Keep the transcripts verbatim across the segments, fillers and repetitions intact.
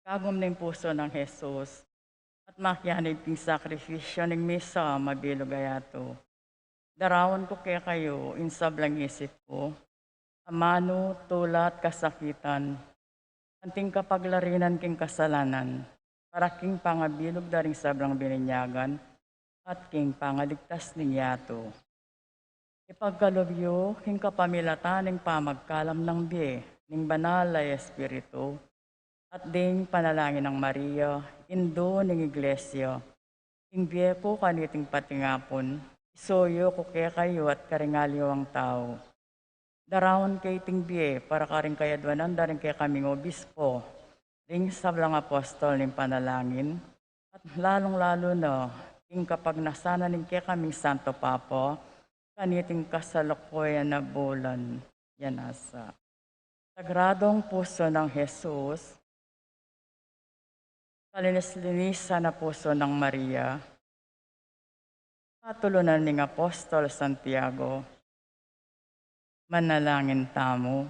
Tagum ning pusu nang Jesus, at makianib king sakrifisyu ning misa mabilug a yatu. Daraun ku kekayu ing sablang isip ku, amanu, tula at kasakitan, anting kapaglarinan king kasalanan, para king pangabilug da ring sablang bininyagan, at king pangaligtas ning yatu. Ipagkalub yu king kapamilatan ning pamagkalam nang bie ning Banal a Espiritu, at ding panalangin nang Maria, Indu ning Iglesia, ing bie ku kaniting patingapun, isuyu ku kekayu at karing aliwang tau. Daraun ke iting bie para karing kayadwanan da ring kekaming obispo, ding sablang apostol ning panalangin, at lalung-lalu na king kapagnasan na ning kekaming Santo Papa, kaniting kasalukuyan a bulan. Yan asa. Sagradong pusu nang Jesus, kalinis-linisan a pusu nang Maria, patulunan ning Apostol Santiago, manalangin tamu.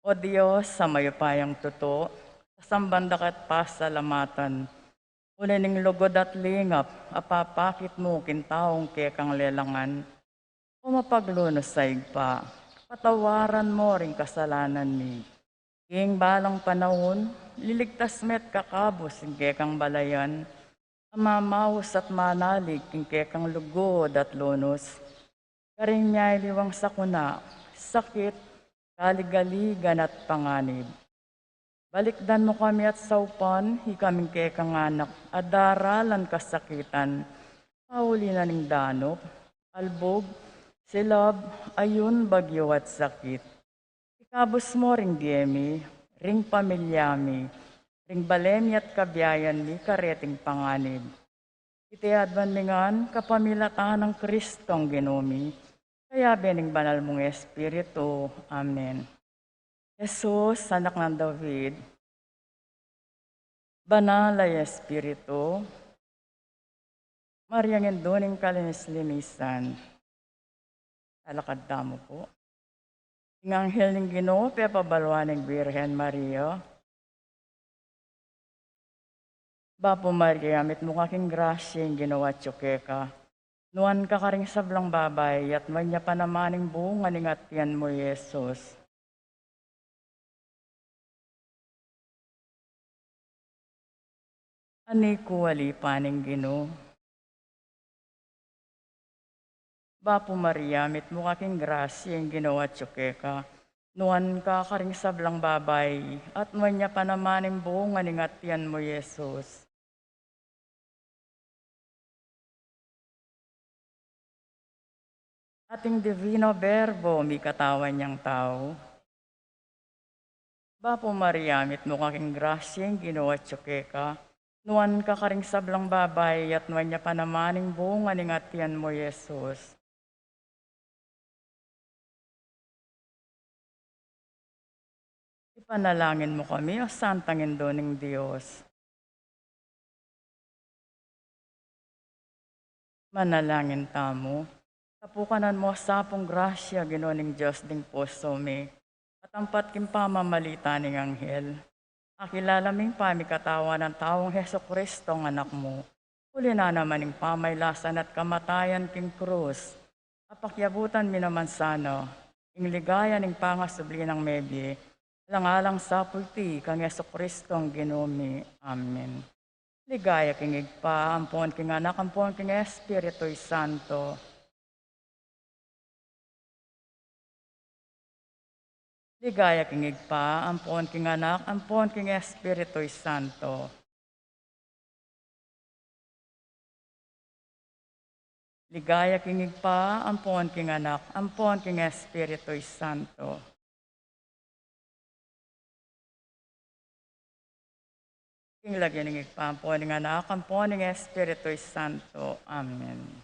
O Dios, a mayupayang tutu, sasamban da ka at pasalamatan, uli ning lugud at lingap a papakit mu king taung kekang lelangan. O mapaglunus a Ibpa, patawaran mu ring kasalanan mi. King balang panaun, liligtas me at kakabus ing kekang balayan, a mamaus at manalig king kekang lugud at lunus. Karing miyaliwang sakuna, sakit, kaligaligan at panganib. Balikdan mu kami at saupan, ikaming kekang anak, a daralan kasakitan, pauli na ning danup, albug, silab, ayun, bagyu at sakit. Ikabus mu ring bie mi, ring pamilya mi, ring bale mi at kabiayan mi, kareting panganib. Iti adwan mi ngan, kapamilatan nang Kristong Ginu mi, kayabe ning banal mung Espiritu. Amen. Jesus, anak nang David, Banal a Espiritu, Mariang Indu ning kalinis-linisan. Talakad tamu pu. Ing anghel ning Ginu pepabalu na king Birhen Maria, Bapu Maria, mitmu ka king grasya, ing Ginu atyu keka. Nuan ka karing sablang babai, at nuan ya pa naman ing bunga ning atian mu, i Jesus. Ani ku, alipan ning Ginu. Bapu Maria, mitmu ka king grasya, ing Ginu atyu keka. Nuan ka karing sablang babai, at nuan ya pa naman ing bunga ning atian mu, i Jesus. At ing Divino Verbo mikatawan yang tau. Bapu Maria, mitmu ka king grasya, ing Ginu atyu keka. Nuan ka karing sablang babai, at nuan ya pa naman ing bunga ning atian mu, i Jesus. Ipanalangin mu kami, O Santang Indu ning Dios. Manalangin tamu. Tapukanan mu sa pung grasya, Ginu ning Dios ding pusu mi, at ampat king pamamalita ning anghel, akilala ming pamikatawan nang taung Jesucristo, ing Anak mu. Uli na naman ing pamaylasan at kamatayan king krus, apakiabutan mi naman sana ing ligaya ning pangasubli nang mebie, alang-alang sa pulti kang Jesucristo, ing Ginu mi. Amen. Ligaya king Ibpa, ampon king Anak, ampon king Espiritu Santo. Ligaya king Ibpa, ampon king Anak, ampon king Espiritu Santo. Ligaya king Ibpa, ampon king Anak, ampon king Espiritu Santo. King lagyu ning Ibpa, ampon ning Anak, ampon ning Espiritu Santo. Amen.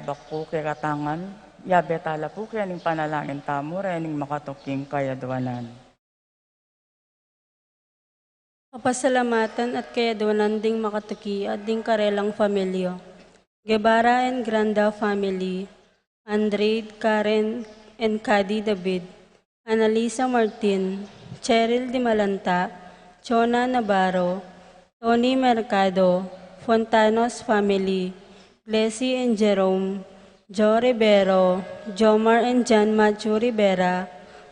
Bakku kekatangan, yabe tala pu keng panalangin tamu, rening makatuking kayadwanan. Kapasalamatan at kayadwanan ding makatuki at ding karelang familia. Guevara and Granda family, Andre, Karen, and Cady David, Annalisa Martin, Cheryl Dimalanta, Chona Navarro, Tony Mercado, Fontanos family, Glecy and Jerome, Joe Rivero, Jomar and John Matthew Rivera,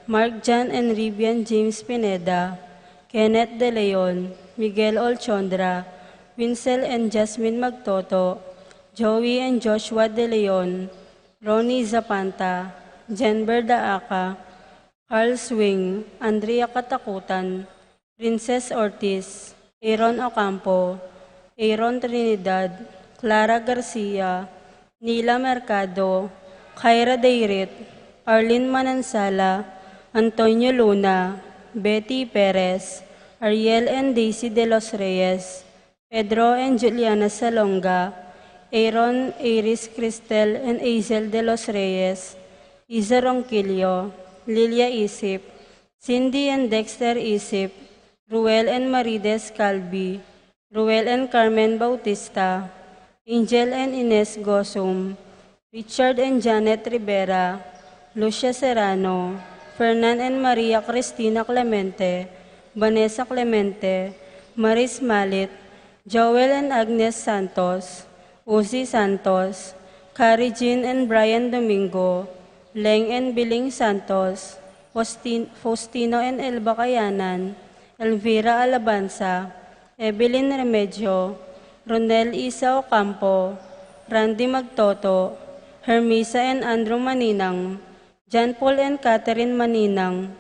Mark John and Rivian James Pineda, Kenneth De Leon, Miguel Olchondra, Winsel and Jasmine Magtoto, Joey and Joshua De Leon, Ronnie Zapanta, Jenber Daaca, Carl Swing, Andrea Katakutan, Princess Ortiz, Aaron Ocampo, Aaron Trinidad, Clara Garcia, Nila Mercado, Kyra Dayrit, Arlene Manansala, Antonio Luna, Betty Perez, Ariel and Daisy De Los Reyes, Pedro and Juliana Salonga, Aaron, Iris, Cristel, and Azel De Los Reyes, Iza Ronquillo, Lilia Isip, Cindy and Dexter Isip, Ruel and Marides Calvi, Ruel and Carmen Bautista, Angel and Ines Gosum, Richard and Janet Rivera, Lucia Serrano, Fernan and Maria Cristina Clemente, Vanessa Clemente, Maris Malit, Joel and Agnes Santos, Uzi Santos, Kari Jean and Brian Domingo, Leng and Biling Santos, Faustin-, Faustino and Elba Kayanan, Elvira Alabanza, Evelyn Remedio, Ronel Isa Ocampo, Randy Magtoto, Hermisa and Andrew Maninang, John Paul and Catherine Maninang,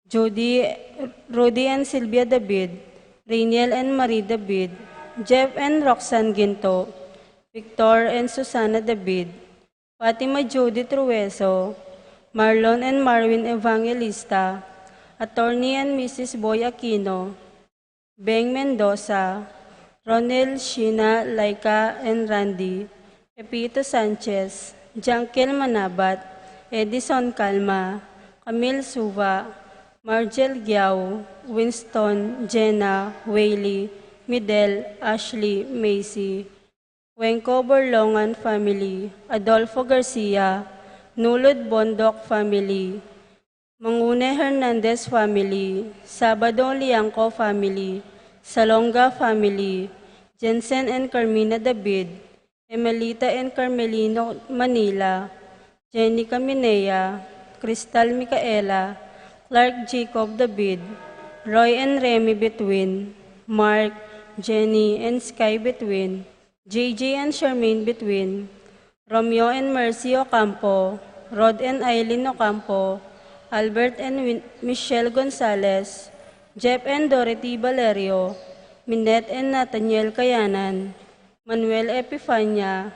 Judy, Rudy and Sylvia David, Rainiel and Marie David, Jeff and Roxanne Ginto, Victor and Susana David, Fatima Judith Rueso, Marlon and Marwin Evangelista, Attorney and Missus Boy Aquino, Beng Mendoza, Ronel, Sheena, Laika, and Randy, Pepito Sanchez, Jankel Manabat, Edison Calma, Camille Suva, Margel Giao, Winston, Jenna, Whaley, Midel, Ashley, Macy, Cuenco Borlongan family, Adolfo Garcia, Nulud Bondoc family, Mangune Hernandez family, Sabado Liangco family, Salonga family, Jensen and Carmina David, Emelita and Carmelino Manila, Jenny Caminea, Crystal Micaela, Clark Jacob David, Roy and Remy Between, Mark, Jenny, and Sky Between, J J and Charmaine Between, Romeo and Mercy Ocampo, Rod and Eileen Ocampo, Albert and Win-, Michelle Gonzalez, Jeff and Dorothy Valerio, Minette and Nathaniel Kayanan, Manuel Epifania,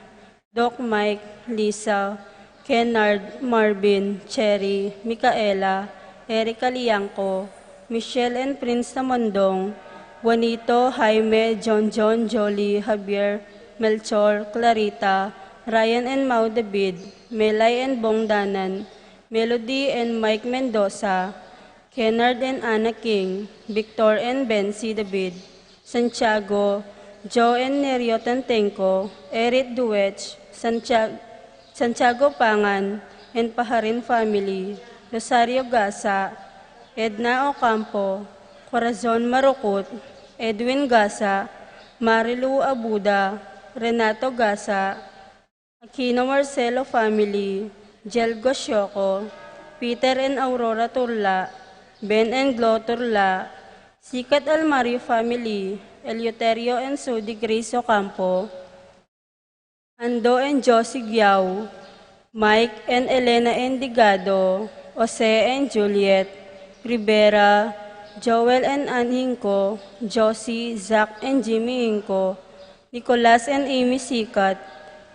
Doc Mike, Lisa, Kennard, Marvin, Cherry, Micaela, Erica Liangco, Michelle and Prince Tamondong, Juanito, Jaime, John John, Jolie, Javier, Melchor, Clarita, Ryan and Mau David, Melay and Bong Danan, Melody and Mike Mendoza, Kennard and Anna King, Victor and Bency David, Santiago, Joe and Nerio Tantenco, Erit Duech, Santiag-, Santiago Pangan, and Paharin family, Rosario Gasa, Edna Ocampo, Corazon Marukut, Edwin Gasa, Marilu Abuda, Renato Gasa, Aquino Marcelo family, Jelgo Sioco, Peter and Aurora Turla, Ben and Glo Turla, Sikat Almario family, Eleuterio and Sudi Grace Ocampo, Ando and Josie Giao, Mike and Elena Endigado, Jose and Juliet, Rivera, Joel and Ann Hinco, Josie, Zach and Jimmy Hinco, Nicolas and Amy Sikat,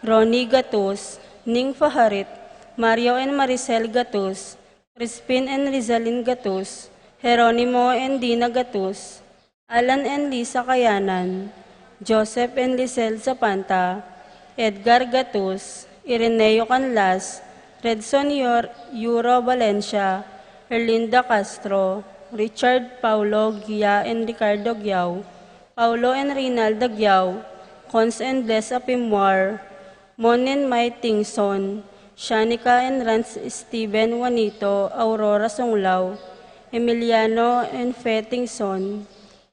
Ronnie Gatus, Ning Faharit, Mario and Maricel Gatus, Crispin and Rizalin Gatus, Jeronimo and Dina Gatus, Alan and Lisa Kayanan, Joseph and Lisel Zapanta, Edgar Gatus, Ireneo Canlas, Redson Yor-, Yuro Valencia, Erlinda Castro, Richard Paulo Gia and Ricardo Giao, Paulo and Rinalda Giao, Cons and Bless Apimwar, Mon and Mai Tingson, Shanika and Rans Steven Juanito, Aurora Sunglao, Emiliano and Fe Tingson,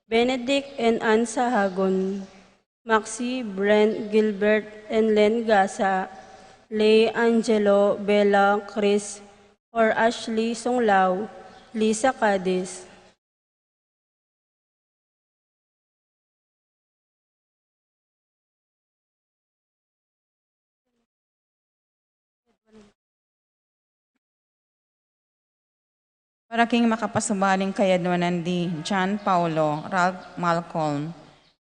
Benedict and Anne Sahagun, Maxi, Brent, Gilbert, and Len Gasa, Lay, Angelo, Bella, Chris, or Ashley Sunglao, Lisa Cadiz. Para king makapasubaling kayadwanan di John Paulo, Ralph Malcolm,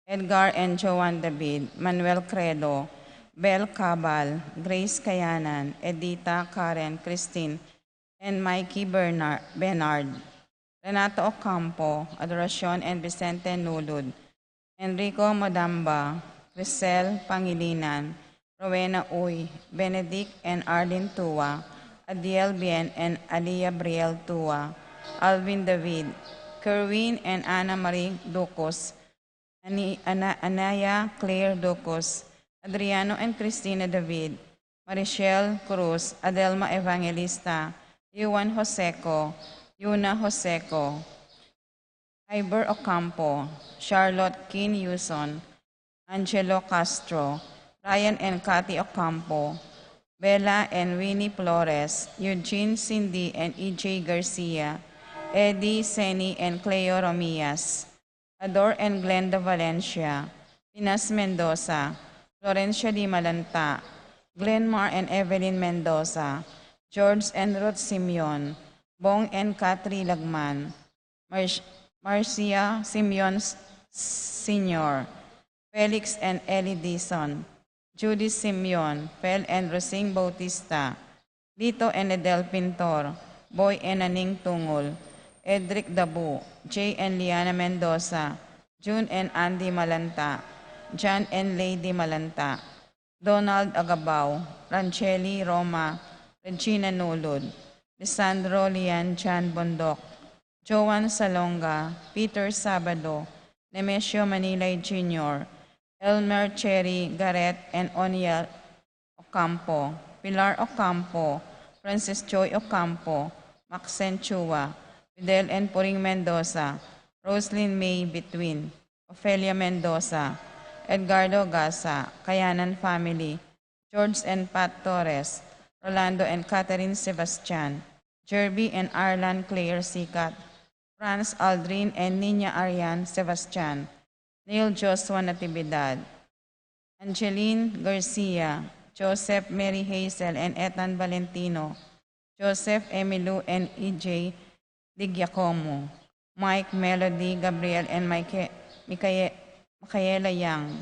Edgar and Joan David, Manuel Credo, Bel Cabal, Grace Kayanan, Edita, Karen, Christine, and Mikey Bernard, Bernard, Renato Ocampo, Adoracion and Vicente Nulud, Enrico Modamba, Crisel Pangilinan, Rowena Uy, Benedict and Arlene Tua, Adiel Bien and Alia Briel Tua, Alvin David, Kerwin and Ana Marie Ducos, Ani-, Ana-, Anaya Claire Ducos, Adriano and Cristina David, Marichelle Cruz, Adelma Evangelista, Yuan Joseco, Yuna Joseco, Iber Ocampo, Charlotte Kin Yuson, Angelo Castro, Ryan and Cathy Ocampo, Bella and Winnie Flores, Eugene, Cindy and E J Garcia, Eddie, Seni and Cleo Romias, Ador and Glenda Valencia, Pinas Mendoza, Florencia Di Malanta, Glenmar and Evelyn Mendoza, George and Ruth Simeon, Bong and Katri Lagman, Mar-, Marcia Simeon S-, Senior, Felix and Ellie Dizon, Judy Simeon, Fel and Rosing Bautista, Lito and Edel Pintor, Boy and Aning Tungul, Edric Dabu, Jay and Liana Mendoza, June and Andy Malanta, John and Lady Malanta, Donald Agabao, Rancheli Roma, Regina Nulud, Lisandro Lian Jan Bondoc, Joan Salonga, Peter Sabado, Nemesio Manilay Junior, Elmer Cherry Garrett and Oniel Ocampo, Pilar Ocampo, Francis Joy Ocampo, Maxen Chua, Fidel and Puring Mendoza, Roslyn May Between, Ofelia Mendoza, Edgardo Gasa, Kayanan family, George and Pat Torres, Rolando and Catherine Sebastian, Jerby and Arlan Claire Sicat, Franz Aldrin and Nina Arian Sebastian, Neil Joshua Natividad, Angeline Garcia, Joseph Mary Hazel and Ethan Valentino, Joseph Emilu and E J Di Giacomo, Mike, Melody, Gabriel, and Mike-, Micae-, Micaela Young,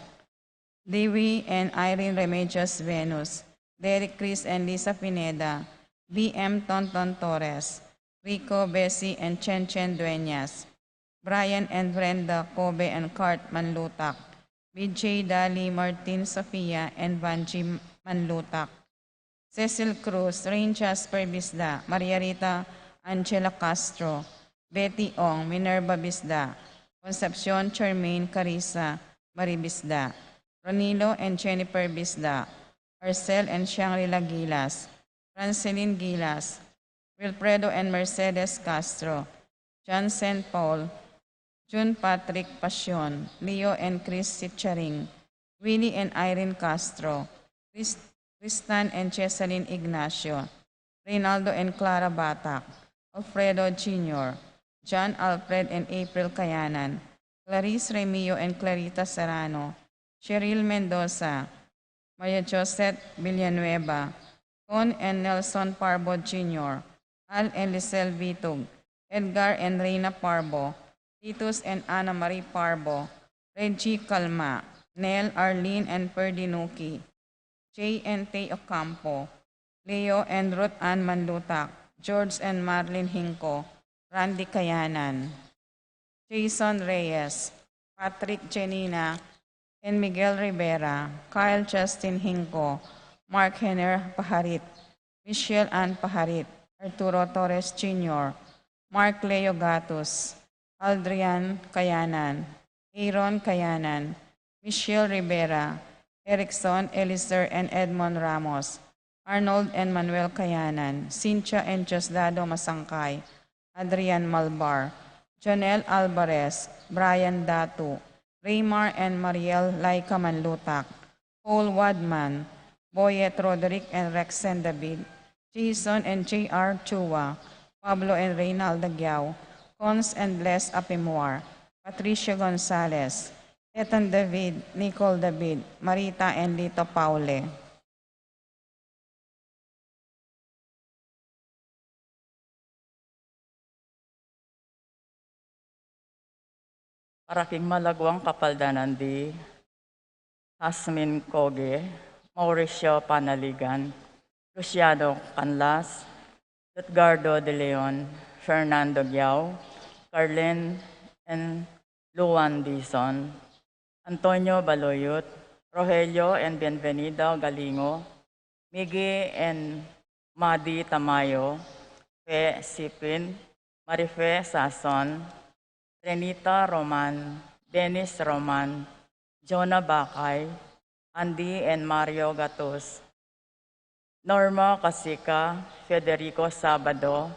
Dewey and Irene Remedios Venus, Derek, Chris, and Lisa Pineda, B M Tonton Torres, Rico, Bessie, and Chen Chen Dueñas, Brian and Brenda Kobe and Kurt Manlutak, B J Dali, Martin, Sofia, and Vanji Manlutak, Cecil Cruz, Rain Jasper Bisda, Maria Rita Angela Castro, Betty Ong, Minerva Bisda, Concepcion Charmaine Carissa Marie Bisda, Ronilo and Jennifer Bisda, Arcel and Shangri-La Gilas, Francelin Gilas, Wilfredo and Mercedes Castro, John Saint Paul, June Patrick Pasion, Leo and Chris Sicharing, Willie and Irene Castro, Chris-, Tristan and Chesalin Ignacio, Reynaldo and Clara Batak, Alfredo Junior, John Alfred and April Kayanan, Clarice Remio and Clarita Serrano, Cheryl Mendoza, Maria Josette Villanueva, Con and Nelson Parbo Junior, Al and Lisel Vitug, Edgar and Reina Parbo, Titus and Ana Marie Parbo, Reggie Calma, Nel, Arlene and Perdinuki, Jay and Tay Ocampo, Leo and Ruth Ann Manlutak, George and Marlene Hinco, Randy Kayanan, Jason Reyes, Patrick Janina, and Miguel Rivera, Kyle Justin Hinco, Mark Henner Paharit, Michelle Ann Paharit, Arturo Torres Junior, Mark Leo Gatus, Aldrian Kayanan, Aaron Kayanan, Michelle Rivera, Erickson Elizer and Edmond Ramos, Arnold and Manuel Kayanan, Cynthia and Diosdado Masangkay, Adrian Malbar, Jonel Alvarez, Brian Datu, Raymar and Mariel Laika Manlutak, Paul Wadman, Boyet Roderick and Rexen David, Jason and J R Chua, Pablo and Reynalda Giao, Cons and Les Apimwar, Patricia Gonzalez, Ethan David, Nicole David, Marita and Lito Paule. Para king malaguang kapaldanan di Hasmin Koge, Mauricio Panaligan, Luciano Canlas, Lutgardo de Leon, Fernando Giao, Carlin and Luan Dizon, Antonio Baloyut, Rogelio and Bienvenida Galingo, Miggy and Madi Tamayo, Fe Sipin, Marife Sason, Renita Roman, Dennis Roman, Jonah Bakay, Andy and Mario Gatus, Norma Casica, Federico Sabado,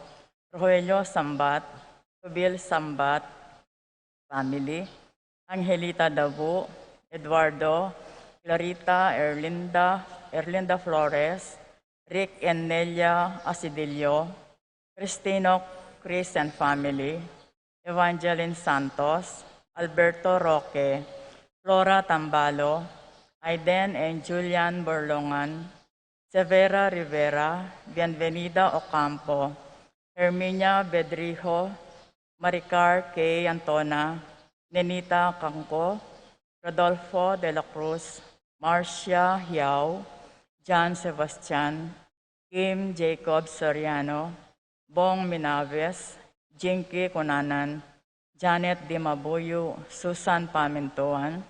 Rogelio Sambat, Rubil Sambat family, Angelita Dabu, Eduardo, Clarita, Erlinda, Erlinda Flores, Rick and Nelia Asidillo, Cristino, Chris and family, Evangeline Santos, Alberto Roque, Flora Tambalo, Aiden and Julian Borlongan, Severa Rivera, Bienvenida Ocampo, Herminia Bedrijo, Maricar K. Antona, Nenita Cangco, Rodolfo de la Cruz, Marcia Hiao, John Sebastian, Kim Jacob Soriano, Bong Minaves, Jinky Cunanan, Janet Dimabuyu, Susan Pamintuan,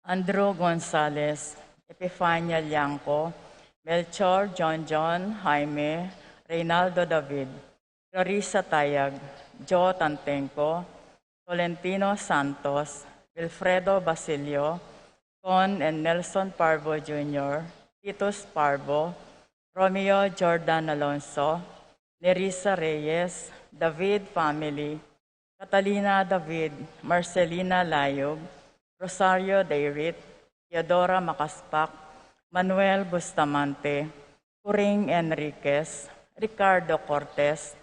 Andrew Gonzalez, Epifania Liangco, Melchor John John, Jaime, Reynaldo David, Clarissa Tayag, Joe Tantengco, Tolentino Santos, Wilfredo Basilio, Con and Nelson Parvo Junior, Titus Parvo, Romeo Jordan Alonso, Nerissa Reyes, David family, Catalina David, Marcelina Layug, Rosario Dayrit, Theodora Macaspac, Manuel Bustamante, Puring Enriquez, Ricardo Cortez,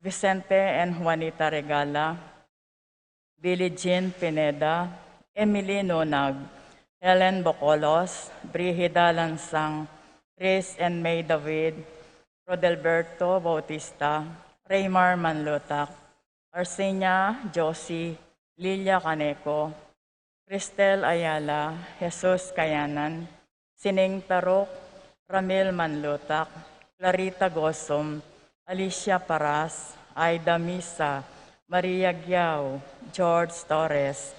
Vicente and Juanita Regala, Billie Jean Pineda, Emily Nunag, Helen Bocolos, Brigida Lansang, Chris and May David, Rodelberto Bautista, Raymar Manlutak, Arsinia Josie, Lilia Caneco, Cristel Ayala, Jesus Kayanan, Sining Taruk, Ramil Manlutak, Clarita Gosum, Alicia Paras, Aida Misa, Maria Giao, George Torres,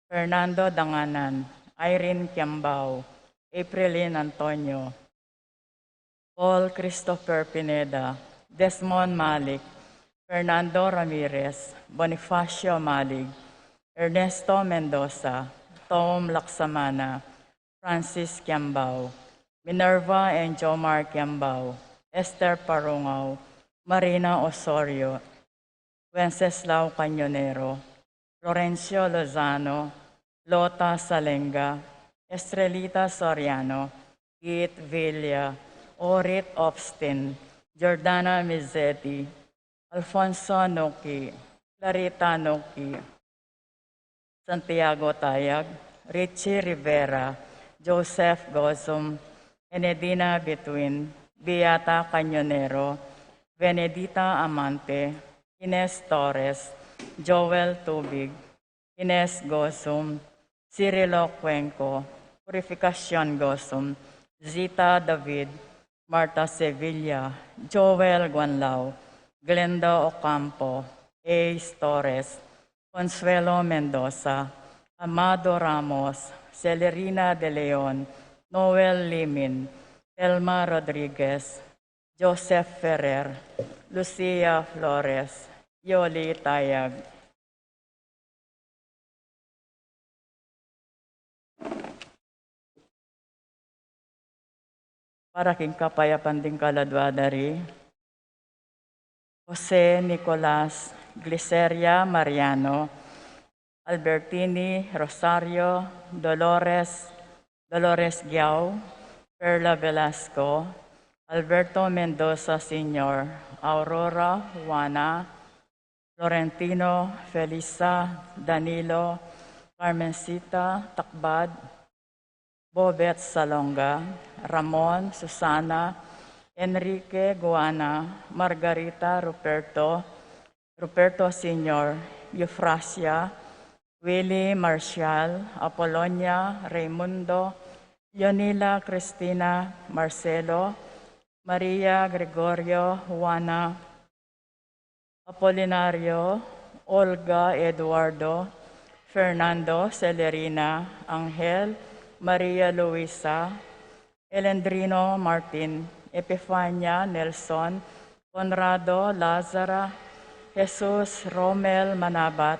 Fernando Danganan, Irene Kiambao, Aprilin Antonio, Paul Christopher Pineda, Desmond Malik, Fernando Ramirez, Bonifacio Malig, Ernesto Mendoza, Tom Laksamana, Francis Kiambao, Minerva and Jomar Kiambao, Esther Parungao, Marina Osorio, Wenceslao Cañonero, Florencio Lozano, Lota Salenga, Estrelita Soriano, Keith Villa, Orit Obstin, Jordana Mizzetti, Alfonso Nuki, Clarita Nuki, Santiago Tayag, Richie Rivera, Joseph Gozum, Enedina Bituin, Beata Cañonero, Benedita Amante, Ines Torres, Joel Tubig, Ines Gozum, Cirilo Cuenco, Purificacion Gozum, Zita David, Marta Sevilla, Joel Guanlao, Glenda Ocampo, Ace Torres, Consuelo Mendoza, Amado Ramos, Celerina de Leon, Noel Limin, Telma Rodriguez, Joseph Ferrer, Lucia Flores, Yoli Tayag. Para king kapayapan ding kaladwa da ri Jose Nicolas, Gliceria Mariano, Albertini Rosario, Dolores, Dolores Giao, Perla Velasco, Alberto Mendoza Senior, Aurora Juana, Florentino, Felisa, Danilo, Carmencita, Takbad, Bobet Salonga, Ramon, Susana, Enrique, Guana, Margarita, Ruperto, Ruperto Senior, Eufrasia, Willy, Marcial, Apolonia, Raimundo, Leonila, Cristina, Marcelo, Maria, Gregorio, Juana, Apolinario, Olga, Eduardo, Fernando, Celerina, Angel, Maria Luisa, Elendrino, Martin, Epifania, Nelson, Conrado, Lazara, Jesus, Romel, Manabat,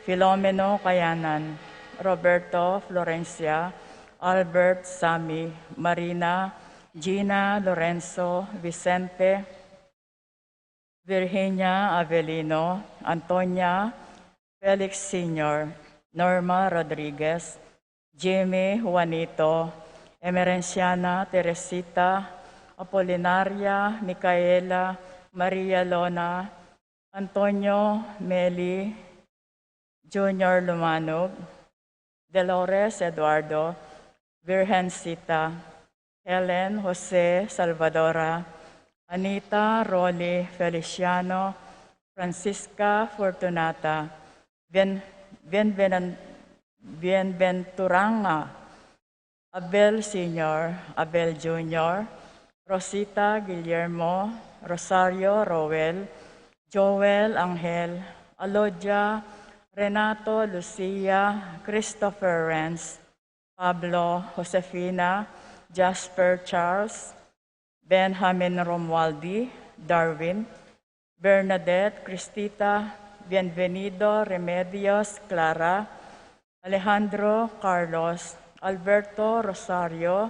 Filomeno, Kayanan, Roberto, Florencia, Albert, Sammy, Marina, Gina, Lorenzo, Vicente, Virginia, Avelino, Antonia, Felix Senior, Norma Rodriguez, Jimmy, Juanito, Emerenciana, Teresita, Apolinaria, Micaela, Maria Lona, Antonio, Meli, Junior Lumanog, Dolores, Eduardo, Virgencita, Helen, Jose, Salvadora, Anita, Rolly, Feliciano, Francisca, Fortunata, Bien-, Bienvenen-, Bienventuranga, Abel Senior, Abel Junior, Rosita, Guillermo, Rosario, Roel, Joel, Angel, Alodia, Renato, Lucia, Christopher, Renz, Pablo, Josefina, Jasper, Charles, Benjamin, Romualdi, Darwin, Bernadette, Cristita, Bienvenido, Remedios, Clara, Alejandro, Carlos, Alberto, Rosario,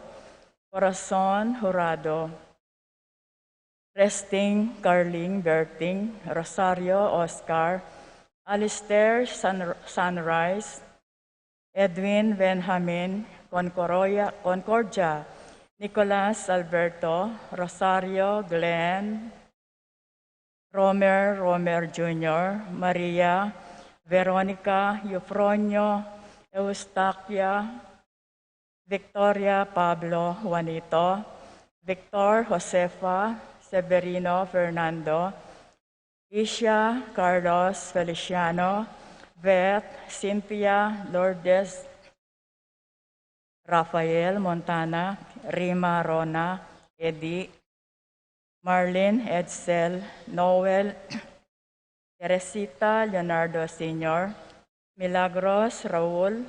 Corazon, Jurado, Resting, Carling, Berting, Rosario, Oscar, Alistair, Sun-, Sunrise, Edwin, Benjamin, Concoroya-, Concordia, Nicolas, Alberto, Rosario, Glenn, Romer, Romer Junior, Maria, Veronica, Eufronio, Eustaquia, Victoria, Pablo, Juanito, Victor, Josefa, Severino, Fernando, Isha, Carlos, Feliciano, Beth, Cynthia, Lourdes, Rafael, Montana, Rima, Rona, Eddie, Marlin, Edsel, Noel, Teresita, Leonardo Senior, Milagros, Raul,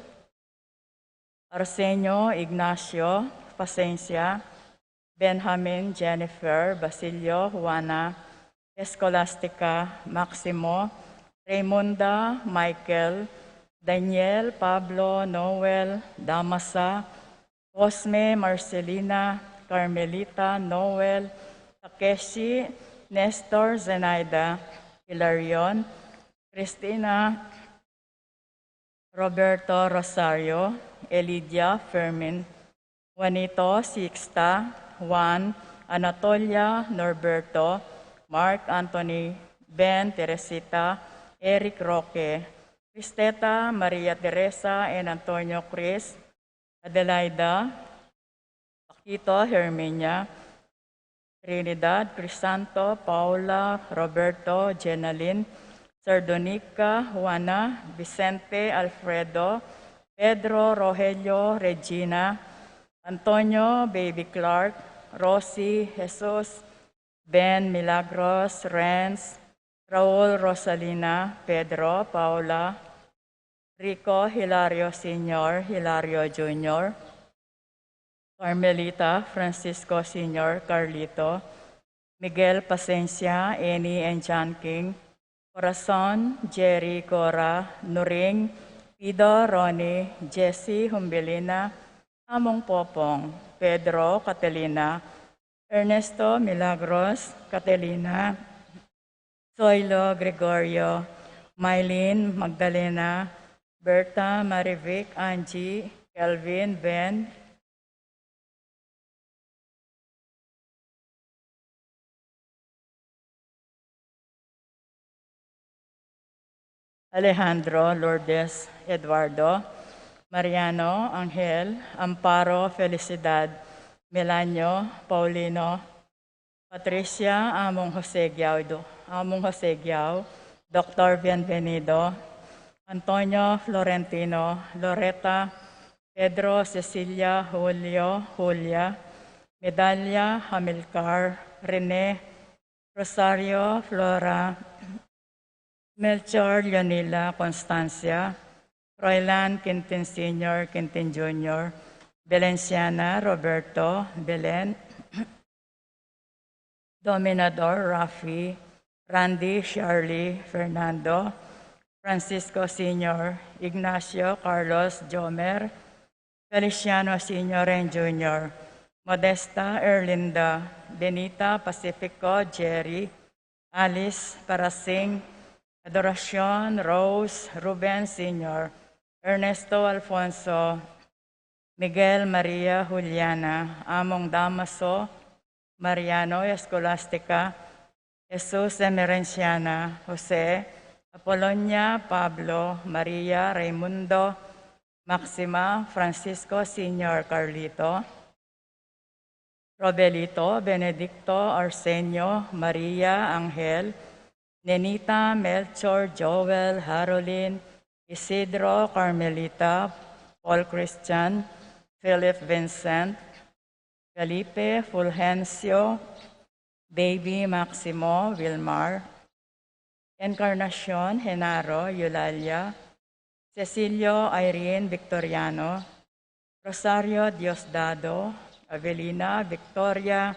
Arsenio, Ignacio, Pasencia, Benjamin, Jennifer, Basilio, Juana, Escolastica, Maximo, Raymunda, Michael, Daniel, Pablo, Noel, Damasa, Cosme, Marcelina, Carmelita, Noel, Takeshi, Nestor, Zenaida, Hilarion, Cristina, Roberto, Rosario, Elidia, Fermin, Juanito, Sixta, Juan, Anatolia, Norberto, Mark Anthony, Ben, Teresita, Eric, Roque, Cristeta, Maria Teresa, and Antonio, Chris, Adelaida, Paquito, Herminia, Trinidad, Crisanto, Paula, Roberto, Jenalyn, Sardonica, Juana, Vicente, Alfredo, Pedro, Rogelio, Regina, Antonio, Baby Clark, Rosie, Jesus, Ben, Milagros, Renz, Raul, Rosalina, Pedro, Paula, Rico, Hilario Senior, Hilario Junior, Carmelita, Francisco Senior, Carlito, Miguel Pasencia, Annie and John King, Corazon, Jerry, Cora, Nuring, Pido, Ronnie, Jesse, Humbelina, Among Popong, Pedro, Catalina, Ernesto, Milagros, Catalina, Zoilo, Gregorio, Mylene, Magdalena, Berta, Marivic, Angie, Kelvin, Ben, Alejandro, Lourdes, Eduardo, Mariano, Angel, Amparo, Felicidad, Melanio, Paulino, Patricia, Among Jose Guiao, Do-, Among Jose Guiao, Doctor Bienvenido, Antonio, Florentino, Loreta, Pedro, Cecilia, Julio, Julia, Medalia, Amilcar, Rene, Rosario, Flora, Melchor, Leonila, Constancia, Roylan, Quintin Senior, Quintin Junior, Belenciana, Roberto, Belen, Dominador, Rafi, Randy, Charlie, Fernando, Francisco Senior, Ignacio, Carlos, Jomer, Feliciano Senior and Junior, Modesta, Erlinda, Benita, Pacifico, Jerry, Alice, Parasing, Adoracion, Rose, Ruben Senior, Ernesto, Alfonso, Miguel, Maria, Juliana, Among Damaso, Mariano, Escolastica, Jesus, Emerenciana, Jose, Apolonia, Pablo, Maria, Raimundo, Maxima, Francisco Senior, Carlito, Robelito, Benedicto, Arsenio, Maria, Angel, Nenita, Melchor, Joel, Harolin, Isidro, Carmelita, Paul Christian, Philip Vincent, Felipe, Fulgencio, Baby, Maximo, Wilmar, Encarnacion, Genaro, Eulalia, Cecilio, Irene, Victoriano, Rosario, Diosdado, Avelina, Victoria,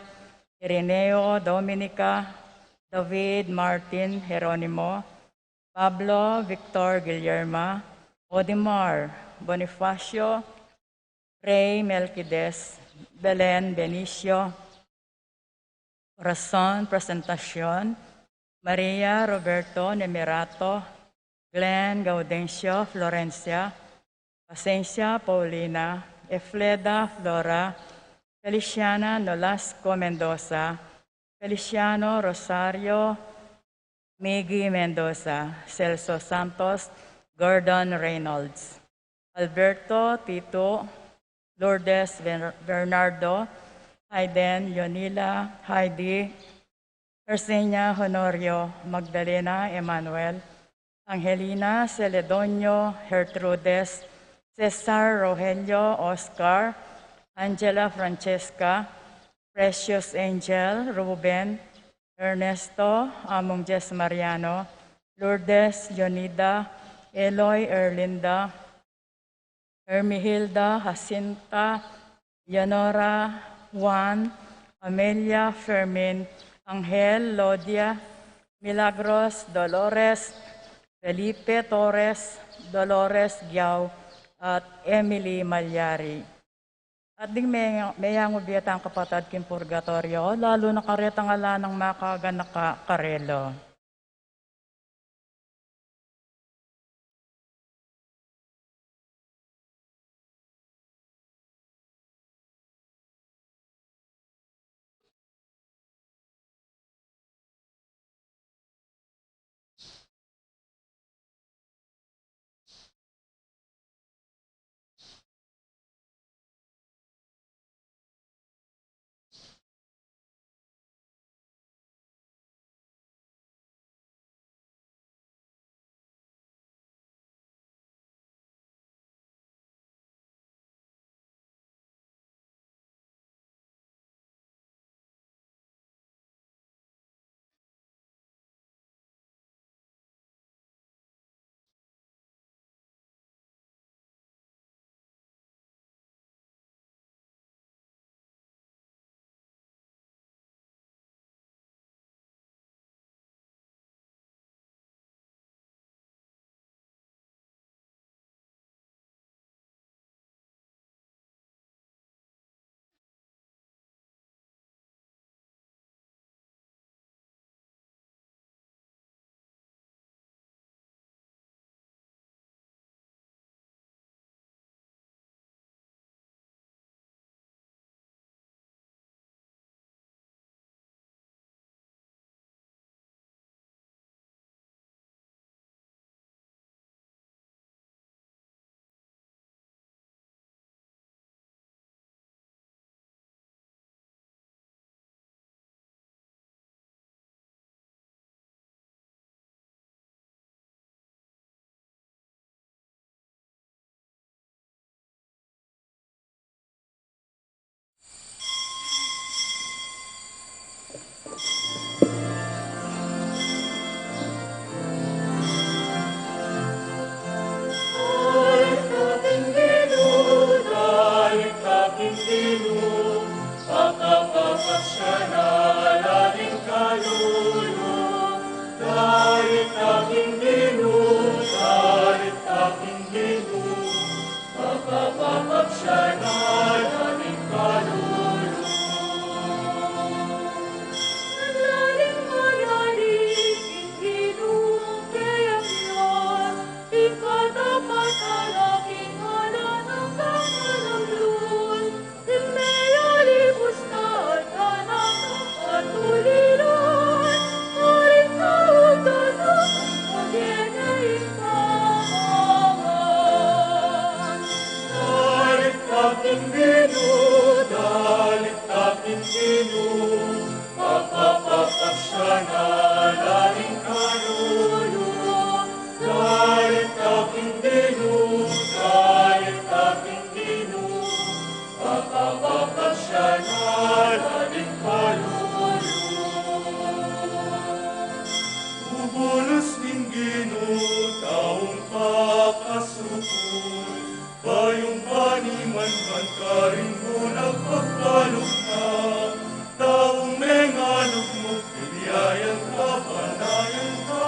Ireneo, Dominica, David, Martin, Jeronimo, Pablo, Victor, Guillerma, Odimar, Bonifacio, Rey, Melquides, Belen, Benicio, Corazon, Presentacion, Maria, Roberto, Nemerato, Glenn, Gaudencio, Florencia, Pasencia, Paulina, Efleda, Flora, Feliciana, Nolasco, Mendoza, Feliciano, Rosario, Miggy, Mendoza, Celso Santos, Gordon Reynolds, Alberto, Tito, Lourdes, Ber-, Bernardo, Hayden, Leonila, Heidi, Ersenia, Honorio, Magdalena, Emmanuel, Angelina, Celedonio, Gertrudes, Cesar, Rogelio, Oscar, Angela, Francesca, Precious, Angel, Ruben, Ernesto, Among Jess, Mariano, Lourdes, Leonida, Eloy, Erlinda, Hermihilda, Jacinta, Leonora, Juan, Amelia, Fermin, Angel, Lodia, Milagros, Dolores, Felipe Torres, Dolores Giao, at Emily Malyari. At ding me-, meyang ubie tang kapatad king purgatoryo, lalu na karetang ala nang makaganaka karela. Ginu, taung pakasukul, bayung panimanman karing gulang pagkalub na, taung mengalugmok, bibiayan kapanayan ka,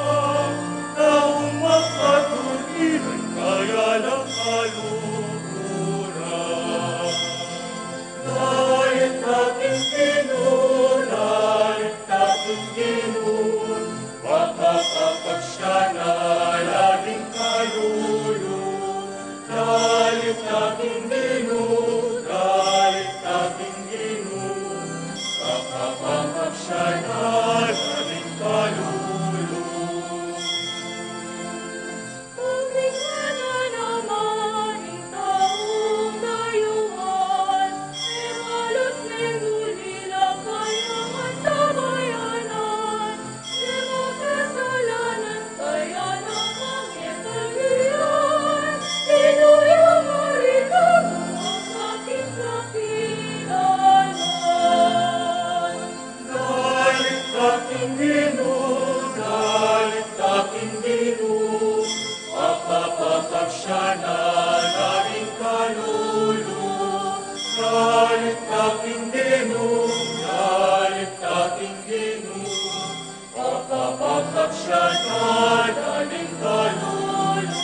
taung makaturtiran kaya na kaluguran. Dalit tating Ginu, dalit tating Ginu, pakapakapsian na la ding kalulu. Dalit tating Ginu, dalit tating Ginu, pakapakapsian na la ding kalulu. Pagringanan naman ing taung dayuhan, e balut mengulila kaya antabayanan, e makasalanan kaya na mangetan iyan, inuya maritan mu ang aking kapilanan. Dalit tating Ginu, dalit tating Ginu, pakapakapsian na la ding kalulu. Dalit tating Ginu, dalit tating Ginu, pakapakapsian na la ding kalulu.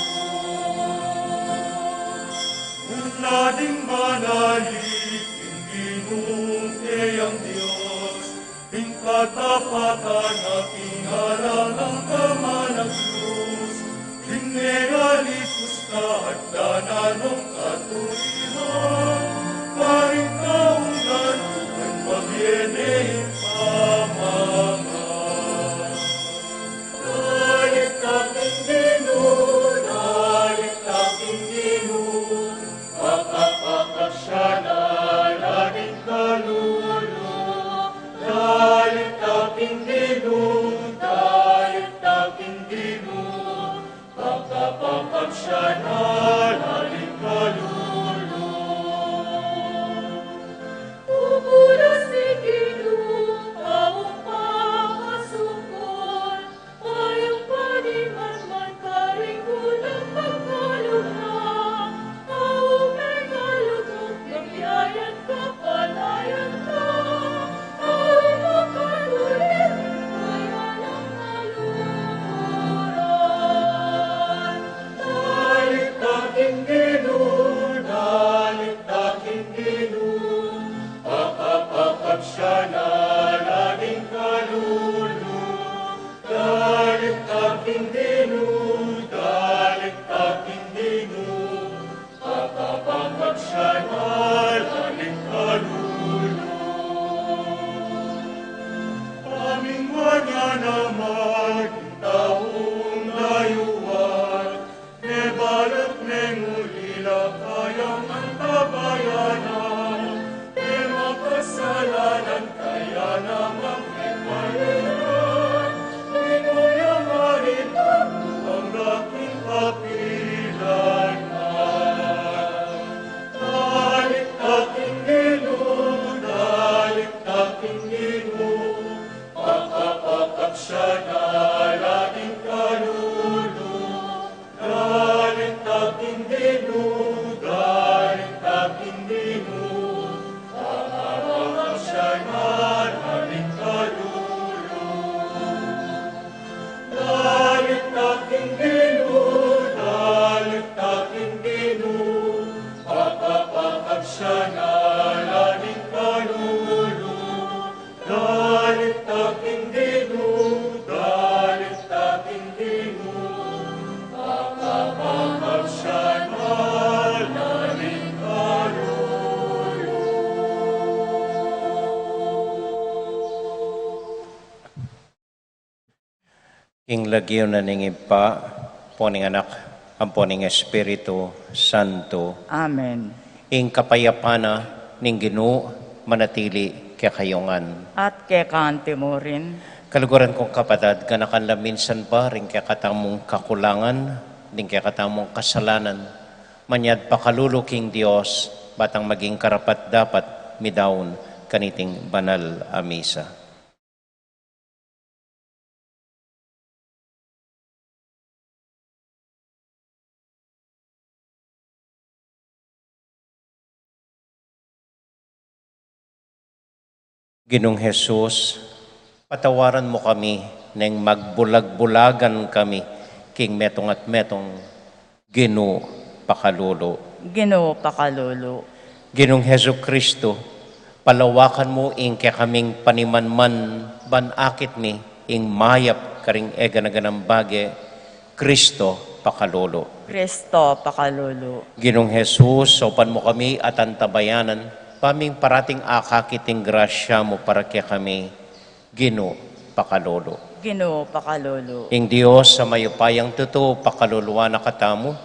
Nung na ding manalig ing Ginung keyang Dios, ing katapatan na pinarangalan a managlus, ing mengalikus na at dananan katuliran, karing taung danuan pabie ne ing pamangan. Dalit tating Ginu, dalit tating Ginu, pakapakapsian na la ding kalulu. Dalit tating Ginu, dalit tating Ginu, pakapakapsian na la ding kalulu. Pupunas ing Ginu, taung pakasukul, bayung panimanman karing gulang pagkalub na, taung mengalugmok, bibiayan kapanayan ka, taung makatuliran kaya na kaluguran. Dalit tating Ginu, dalit tating Ginu, pakapakapsian na la ding kalulu. Dalit tating Ginu, dalit tating Ginu, pakapakapsian na la ding kalulu. Pamingwan ya naman ing taung dayuan, e balut mengulila kaya antabayanan, e makasalanan kaya na mangetan iyan, inuya maritan mu ang aking kapilanan. Dalit tating Ginu, dalit tating Ginu, pakapakapsian na la ding kalulu. Dalit tating Ginu, dalit tating Ginu, pakapakapsian na la ding kalulu. Dalit tating Ginu, dalit tating Ginu, pakapakapsian na la ding kalulu. Dalit tating Ginu, dalit tating Ginu, pakapakapsian na la ding kalulu. King lagyu na ning Ibpa, ampo ning Anak, ampo ning Espiritu Santo. Amen. Ing kapayapan na ning Ginu manatili kekayu ngan. At keka naman murin. Kaluguran kung kapatad, ganakan la minsan pa ring kekatamung kakulangan, ding kekatamung kasalanan, manyad pakalulu king Dios, ba tang maging karapat-dapat midaun kaniting banal a misa. Ginung Jesus, patawaran mu kami neng magbulag-bulagan kami king metung at metung. Ginu, pakalulu. Ginu, pakalulu. Ginung Jesucristo, palawakan mu ing kekaming panimanman, ban akit mi ing mayap karing e gana-ganang bage. Kristo, pakalulu. Kristo, pakalulu. Ginung Jesus, saupan mu kami at antabayanan, ba ming parating akakit ing grasya mu para kekami. Ginu, pakalulu. Ginu, pakalulu. Ing Dios a mayupayang tutu, pakaluluan na katamu,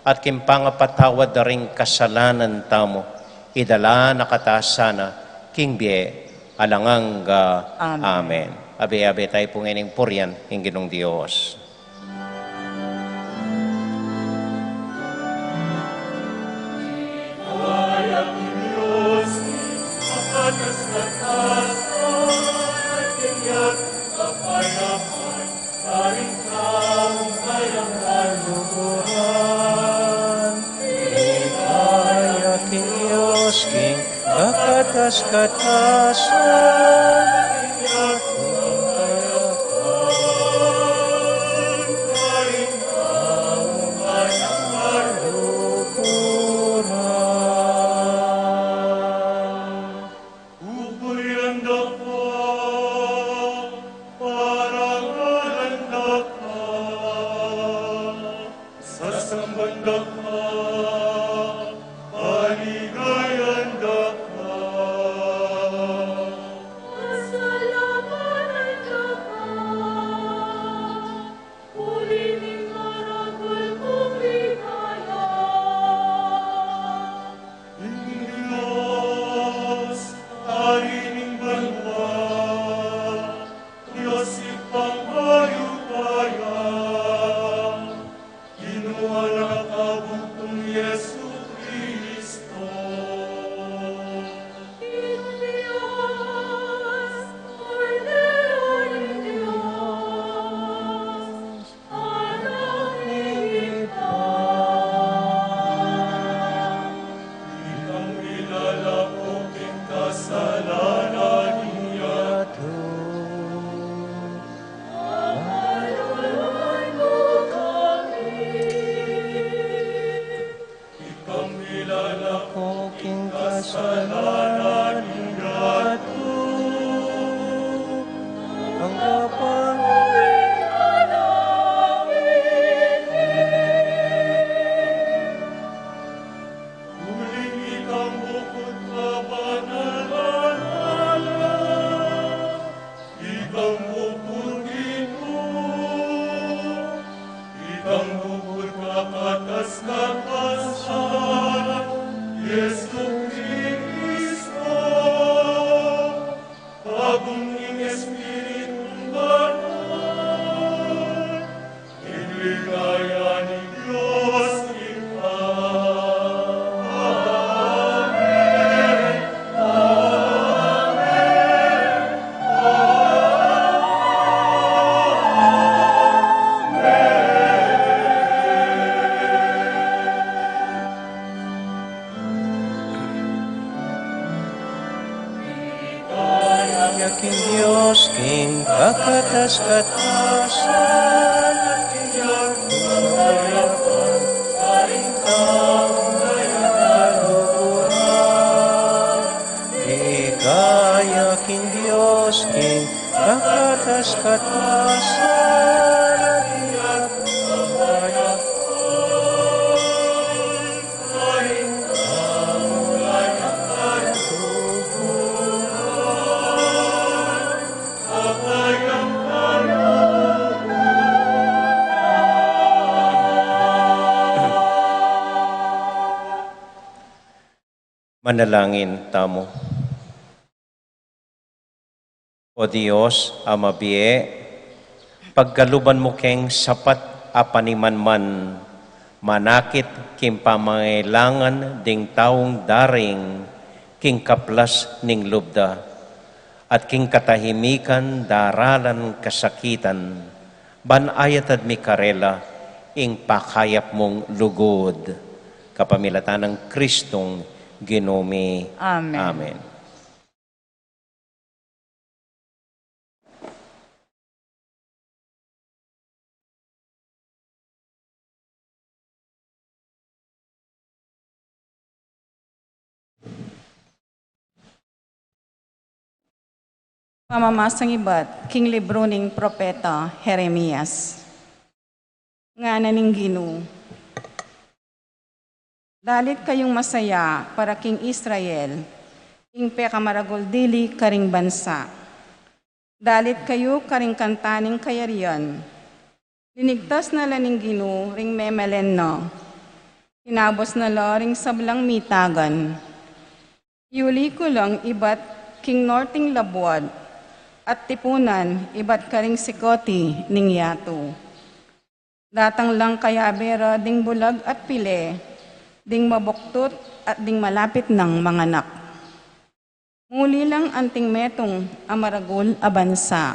at king pangapatawad da ring kasalanan tamu, idala na kata sana king bie alang angga. Amen. Amen. Abe-abe tayu pu ngening purian ing Ginung Dios. Ligaya king Dios king kakatas-katasan. Pupurian da ka, parangalan da ka, sasamban da ka, paligayan da ka. Pasalamatan da ka. Uli ning maragul kung ligaya. Ing Dios, Ari ning banua, Dios Ibpang mayupaya, Ginu a anak a bugtung, Jesucristo. Ing Dios, Kordero ning Dios, Anak ning Ibpa. Ikang milalako king kasalanan ning yatu. Pakaluluan mu kami. Ikang milalako king kasalanan ning yatu. Tanggapan mu ing panalangin mi. Uling ikang bukut kabanal-banalan. Ikang bukut Ginu, ikang bukut kakatas-katasan, Jesucristo, agung ning Espiritung Banal. Ing ligaya ning Dios Ibpa. Amen. Amen. Amen. Ligaya king Dios king kakatas-katasan. Ligaya king Dios king kakatas-katasan. Manalangin tamu. O Dios a mabie, pagkaluban mu keng sapat a panimanman, manakit king pamangailangan ding taung daring king kaplas ning lub da, at king katahimikan daralan kasakitan, ban ayatad mi karela ing pakayap mung lugud. Kapamilatan nang Kristong Ginu mi. Amen. Amen. Pamamasang ibat king libru ning propeta Jeremias. Ngana ning Ginu, dalit kayung masaya para king Israel, ing pekamaragul dili karing bansa. Dalit kayu karing kanta ning kayarian. Linigtas na la ning Ginu ring memalen na. Tinabus na la ring sablang mitagan. Yuli ku lang ibat king norting labuad, at tipunan ibat karing sikoti ning yatu. Datang lang kayabe ra ding bulag at pile, ding mabuktut at ding malapit nang manganak. Muli lang anting metung a maragul a bansa.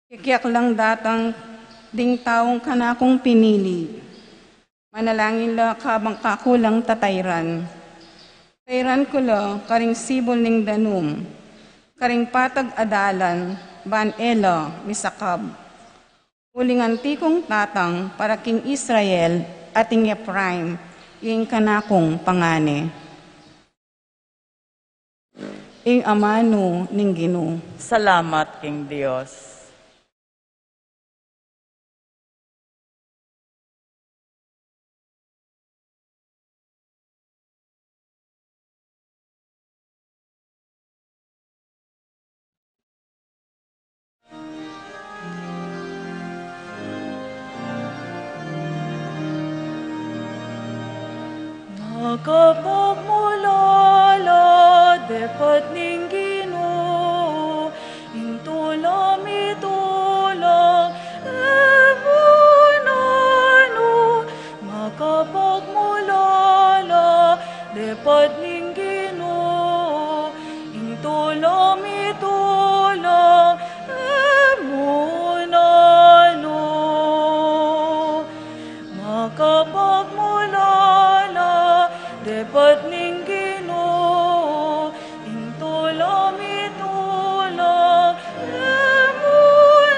Kikiak lang datang ding taung kanakung pinili. Manalangin la kabang kaku lang tatayran. Tayran ku la karing sibul ning danum, karing patag a dalan, ban e la misakab. Uling anti kung tatang para king Israel at ing Efraim, ing kanakung pangane. Ing amanu ning Ginu. Salamat king Dios. Makapagmulala depat ning Ginu, ing tula mitula, e mu nanu. Makapagmulala depat ning Ginu, ing tula mitula, e mu nanu. Makapagmulala depat ning Ginu, ing tula mitula, e mu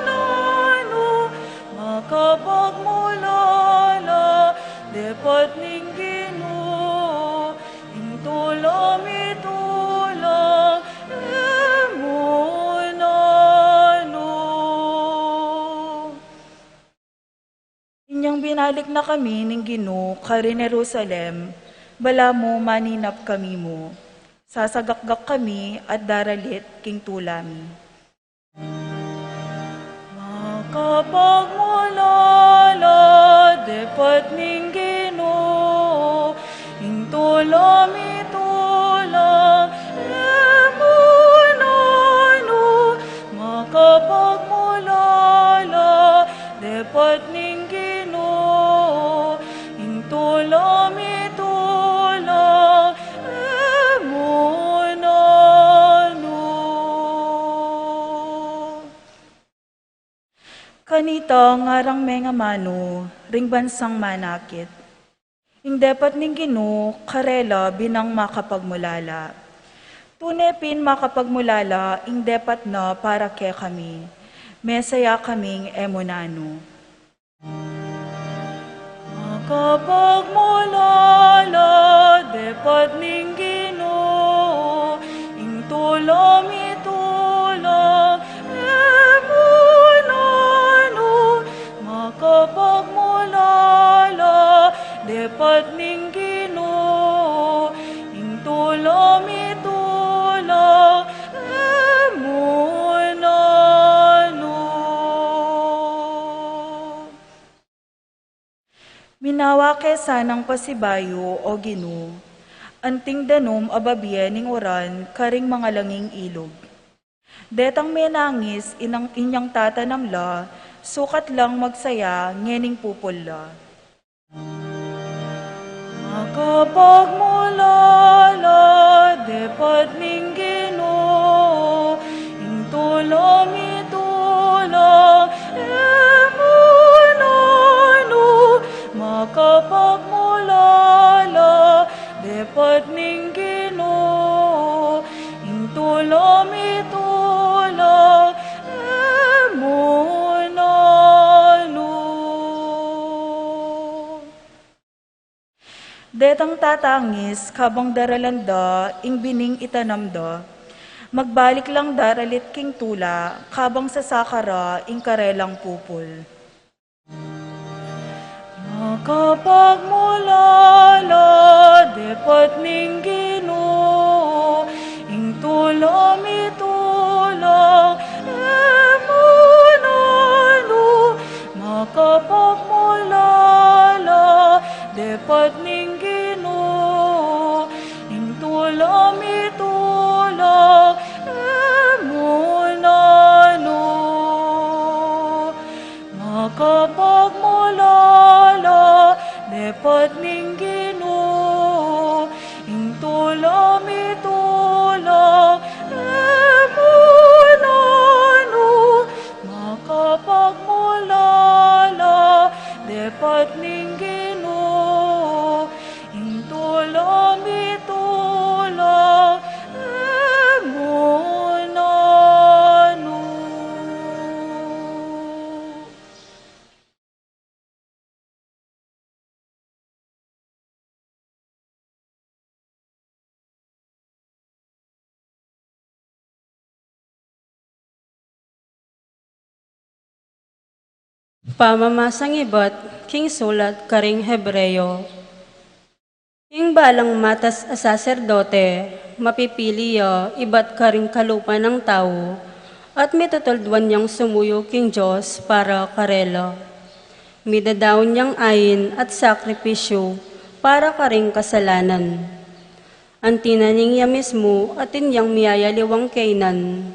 nanu. Makapagmulala depat ning Ginu, ing tula mitula, e mu nanu. Inyang binalik na kami ning Ginu karin Jerusalem, balamu maninap kami mu. Sasagakgak kami at daralit king tula mi. Makapagmulala depat ning Ginu, ing tula mitula, e mu nanu. Makapagmulala depat ning Ginu, ing tula mitula, e mu nanu. Kanita ngarang mengamanu ring bansang manakit. Ing depat ning Ginu karela binang makapagmulala. Tune pin makapagmulala ing depat na para kekami. Mesaya kaming e mu nanu. Makapagmulala depat ning Ginu, ing tula mitula, e mu nanu. Makapagmulala depat ning Ginu, ing tula mitula, e mu nanu. Minawa ke sanang pasibayu, O Ginu, anting danum a babie ning uran karing mangalanging ilug. Detang menangis inang inyang tatanam la, sukat lang magsaya ngening pupul la. Makapagmulala depat ning Ginu, ing tula mitula, e mu nanu. Makapagmulala depat ning Ginu, ing tula mitula, e mu nanu. Detang tatangis kabang daralan da ing bining itanam da, Magbalik lang daralit king tula, kabang sasakara ing karelang pupul. Makapagmulala, depat ning Ginu, ing tula mitula, e mu nanu. Makapagmulala, depat ning Ginu, ing tula mitula, e mu nanu. Makapagmulala, depat ning Ginu, ing tula mitula, e mu nanu. Makapagmulala, depat ning Ginu, ing tula mitula, e mu nanu. Pamamasang ibat king sulat karing Hebreo. Ing balang matas a saserdote, mapipili ya ibat karing kalupa nang tau, at mitutulduan yang sumuyu king Dios para karela. Midadaun yang ain at sakripisyu para karing kasalanan. Anti na ning ya mismu atin yang miyayaliwang kaynan.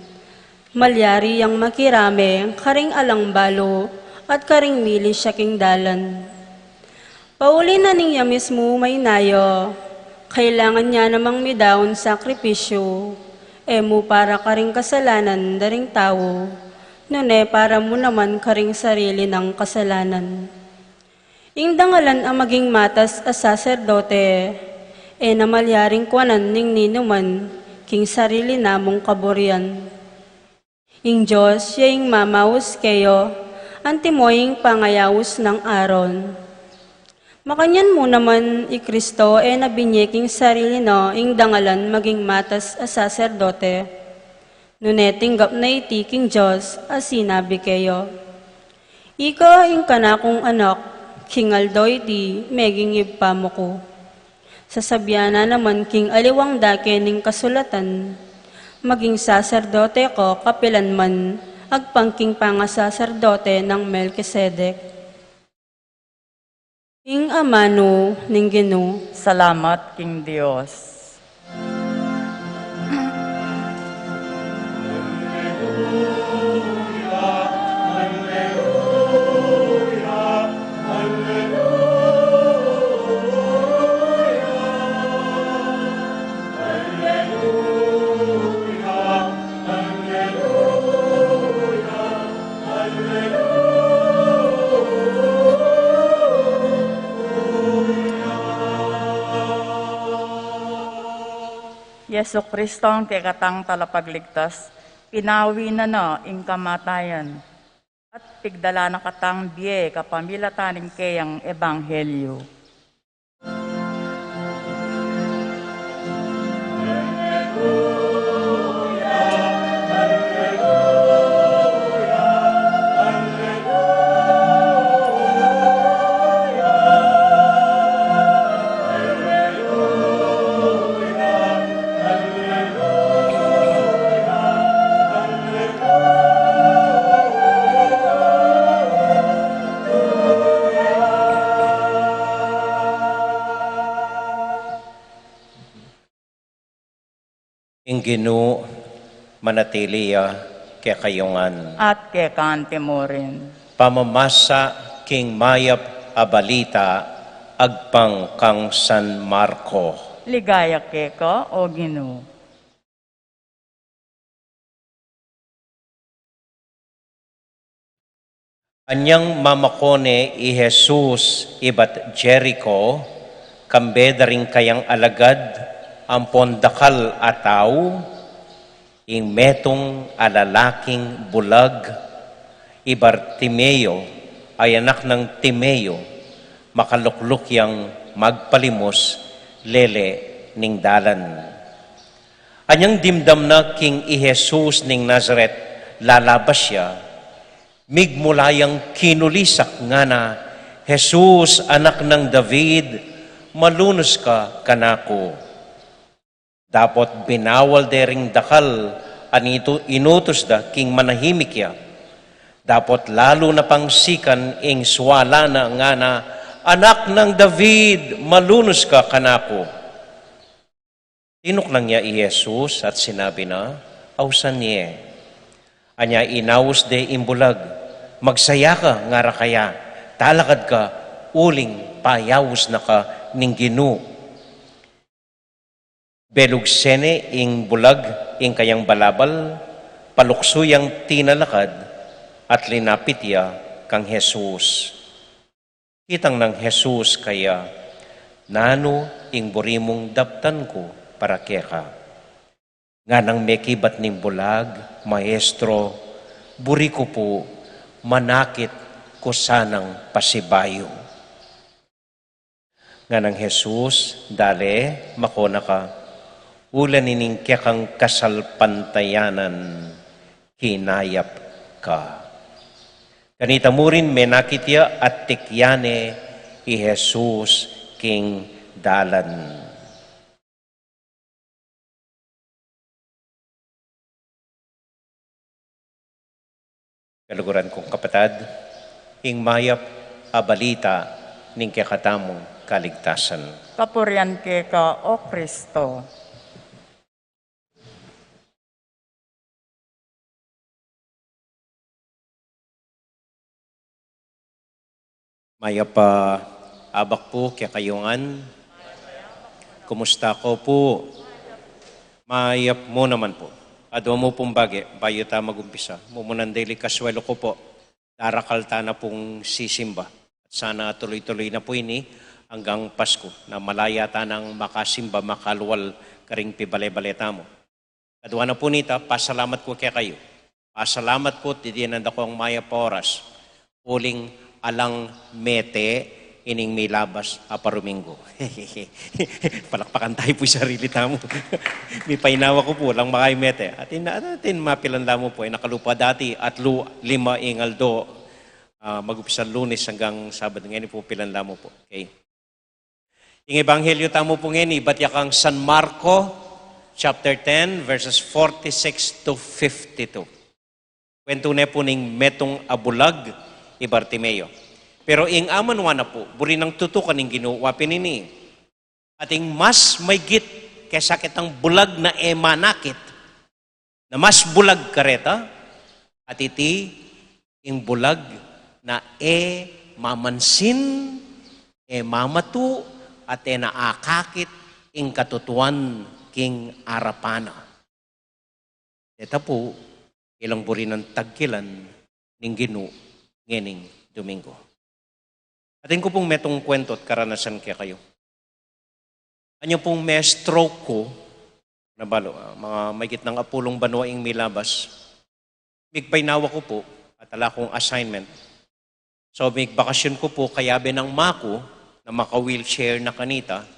Malyari yang makirame karing alang balu at karing milisya king dalan. Pauli na ning ya mismu maynaya, kailangan ya namang midaun sakripisyu, e mu para karing kasalanan da ring tau, nune para mu naman karing sarili nang kasalanan. Ing dangalan a maging matas a saserdote, e na malyaring kuanan ning ninuman king sarili namung kaburian. Ing Dios ya ing mamaus keya, antimo ing pangayaus nang Aaron. Makanyan mu naman i Kristo e na binye king sarili na ing dangalan maging matas a saserdote. Nune tinggap na iti king Dios a sinabi keya, "Ika ing kanakung anak, king aldo iti meging ibpa mu ku." Sasabian na naman king aliwang dake ning kasulatan, "Maging saserdote ka kapilan man, agpang king pangasaserdote nang Melkisedek." Ing amanu ning Ginu. Salamat king Dios. Jesu Kristo, ang kekatang talapagligtas, pinawi na na ing kamatayan, at pigdala na katang bie kapamilatan ning keyang ebanghelyu. Ing Ginu manatili ya kekayu ngan. At keka naman murin. Pamamasa king mayap a balita agpang kang San Marco. Ligaya keka, O Ginu. Anyang mamako ne i Jesus ibat Jerico, kambe da ring kayang alagad ampon dakal a tau, ing metung a lalaking bulag, i Bartimeo, a anak nang Timeo, makalukluk yang magpalimus lele ning dalan. Anyang dimdam na king i Jesus ning Nazaret, lalabas ya, migmula yang kinulisak, ngana, "Jesus, anak nang David, malunus ka kanaku." Dapot binawal de ring dakal a inutus da king manahimik ya. Dapot lalu na pang sikan ing suala na, ngana, "Anak nang David, malunus ka kanaku." Tinuknang ya i Jesus at sinabi na, "Ausan ye." Anya inaus de ing bulag, "Magsaya ka," ngara kaya, "talakad ka, uling payaus na ka ning Ginu." Belugse ne ing bulag ing kayang balabal, paluksu yang tinalakad, at linapit ya kang Jesus. Kitang nang Jesus kaya, "Nanu ing buri mung daptan ku para keka?" Nganang mekibat ning bulag, "Maestro, buri ku pu, manakit ku sanang pasibayu." Nganang Jesus, "Dale, makona ka, ula nining kekang kasalpantayanan, kinayap ka." Kanita murin menakit ya at tikyan ne i Jesus king dalan. Kaluguran kung kapatad, ing mayap a balita ning kekatamung kaligtasan. Kapurian keka, O Kristo. Mayap a abak pu kekayu ngan. Kumusta ko pu? Mayap mu naman pu. Adwa mu pung bage, bayu ta magumpisa. Mumunan dili kaswelo ku pu, darakal ta na pung sisimba. At sana tuloy-tuloy na pu ini anggang Pasku, na malaya ta nang makasimba, makalual karing pibale-bale tamu. Kadwa na pu nita, pasalamat ku kekayu. Pasalamat ku, dinan da kung mayap a oras. Uling alang mete ining milabas a paruminggu. Palakpakan tayu pu sarili tamu. Mipainawa ku pu, alang makay mete. Atin, atin mapilan la mu pu, e, nakalupa dati, atlu, lima ing aldo, ah, mag-umpisa Lunes anggang Sabado, ngeni pu pilan la mu pu. Okay. Ing ebanghelyo tamu pu ngeni, ibat ya kang San Marco, chapter ten, verses forty-six to fifty-two. Kwentu ne pu ning metung a bulag, i Bartimeo. Pero ing amanuan na pu, buri nang tutukan ning Ginu, wa pin ini. Atin mas maygit kesa ketang bulag na e manakit, na mas bulag kareta, at iti ing bulag na e mamansin, e mamatu, at e na akakit ing katutuan king arapan na. Deta pu, ilang buri nang tagkilan ning Ginu ngening Domingo. Atin ku pung metung kwentu at karanasan kekayu. Anya pung me-stroke ku, na balu, ah, mga mahigit nang apulung banua ing milabas. Migpainawa ku pu, at ala kung assignment. So, migbakasyon ku pu, kayabe nang maku, na maka-wheelchair na kanita,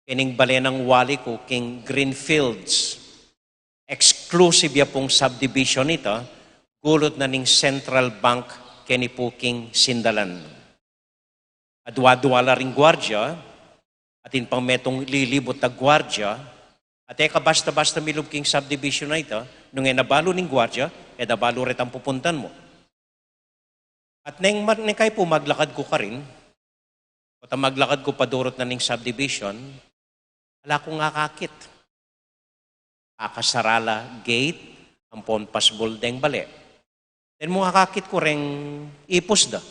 kening bale nang wali ku, king Greenfields. Exclusive ya pung subdivision ita, gulut na ning Central Bank keni pu king sindalan. Adwa-dwa la ring guardia, atin pang metung lilibut a guardia, at e ka basta-basta milub king subdivision a ita, nung e na balu ning guardia, e da balu retang pupuntan mu. At neng, neng kayu pu maglakad ku karin, o ta maglakad ku padurut na ning subdivision, ala kung akakit. Akasara la gate, ampon pasbul deng bale. Then mu akakit ku reng ipus da.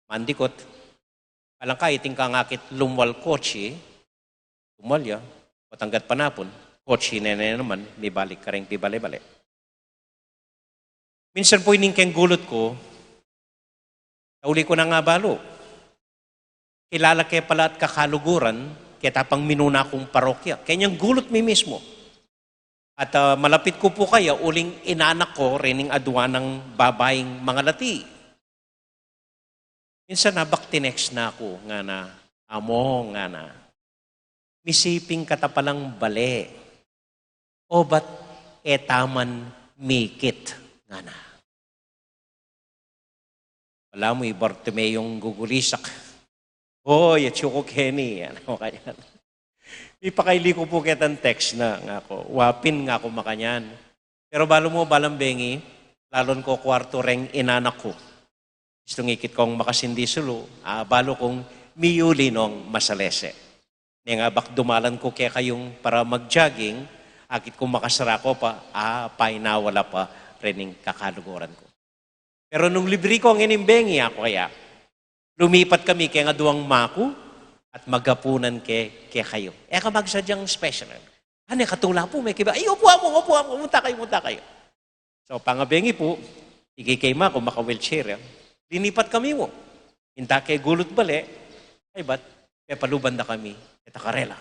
Mandikut. Alang ka, iting kangakit lumwal kotse, lumwal ya, patanggat panapun, kotse ne ne naman, mibalik kareng pibale-bale. Minsan pu ining keng gulut ku, tauli ku na nga balu. Kilala ke pala at kakaluguran, keta pang minuna kung parokya. Kenyang gulut mi mismu. At, ah, malapit ku pu kaya, uling inanak ku, rening adwa nang babaing mangalati. Minsan abak tinext na ku, ngana, "Amo," ngana, "misiping ka ta palang bale. O ba't e ta man mikit ngana? Balamu i Bartimeo ing gugulisak. Hoy, atsu ku keni, ngana. Mipakaili ku pu ketang text na, ngaku. Wa pin, ngaku, makanyan. Pero balu mu, balang bengi, lalun ku kuwartu reng inanak ku. Istung ikit kung makasindi sulu, a, balu kung miyuli nong masalese. Neng abak dumalan ku kekayung para mag-jogging, akit ku makasara ku pa, a, painawala pa rening kakaluguran ku. Pero nung libri ku ngening bengi, aku kaya, lumipat kami keng aduang maku at magapunan ke, kekayu. E ka magsadyang special. Ane, katula pu, mekiba, "Ay, upu mu, upu mu, munta kayu, munta kayu." So, pangabengi pu, ikit keng maku, maka-wheelchair ya. Linipat kami mu. Inta ke gulut bale, ay, ba't pepaluban da kami, e ta karela.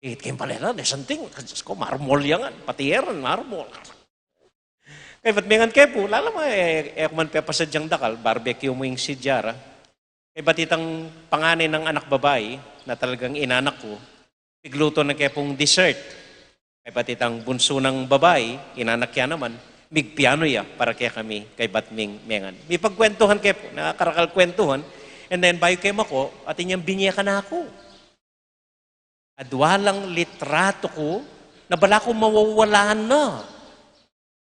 Ikit keng bale la, de santing, Diyos ku, marmol ya ngan, pati eran, marmol. Kaybat mengan ke pu, lala mu, e, e ku man pepasadyang dakal, barbecue mu ing sidya ra. Kaybat itang panganay nang anak babai, na talagang inanak ku, pigluto na ke pung dessert. Kaybat itang bunsu nang babai, inanak ya naman, migpiano ya para kekami, kaybat ming mengan. Mipagkwentuhan ke pu, na karakal kwentuhan, and then bayu ke mako, atin yang binye kanaku. Adwa lang litratu ku, na bala kung mawawalan na.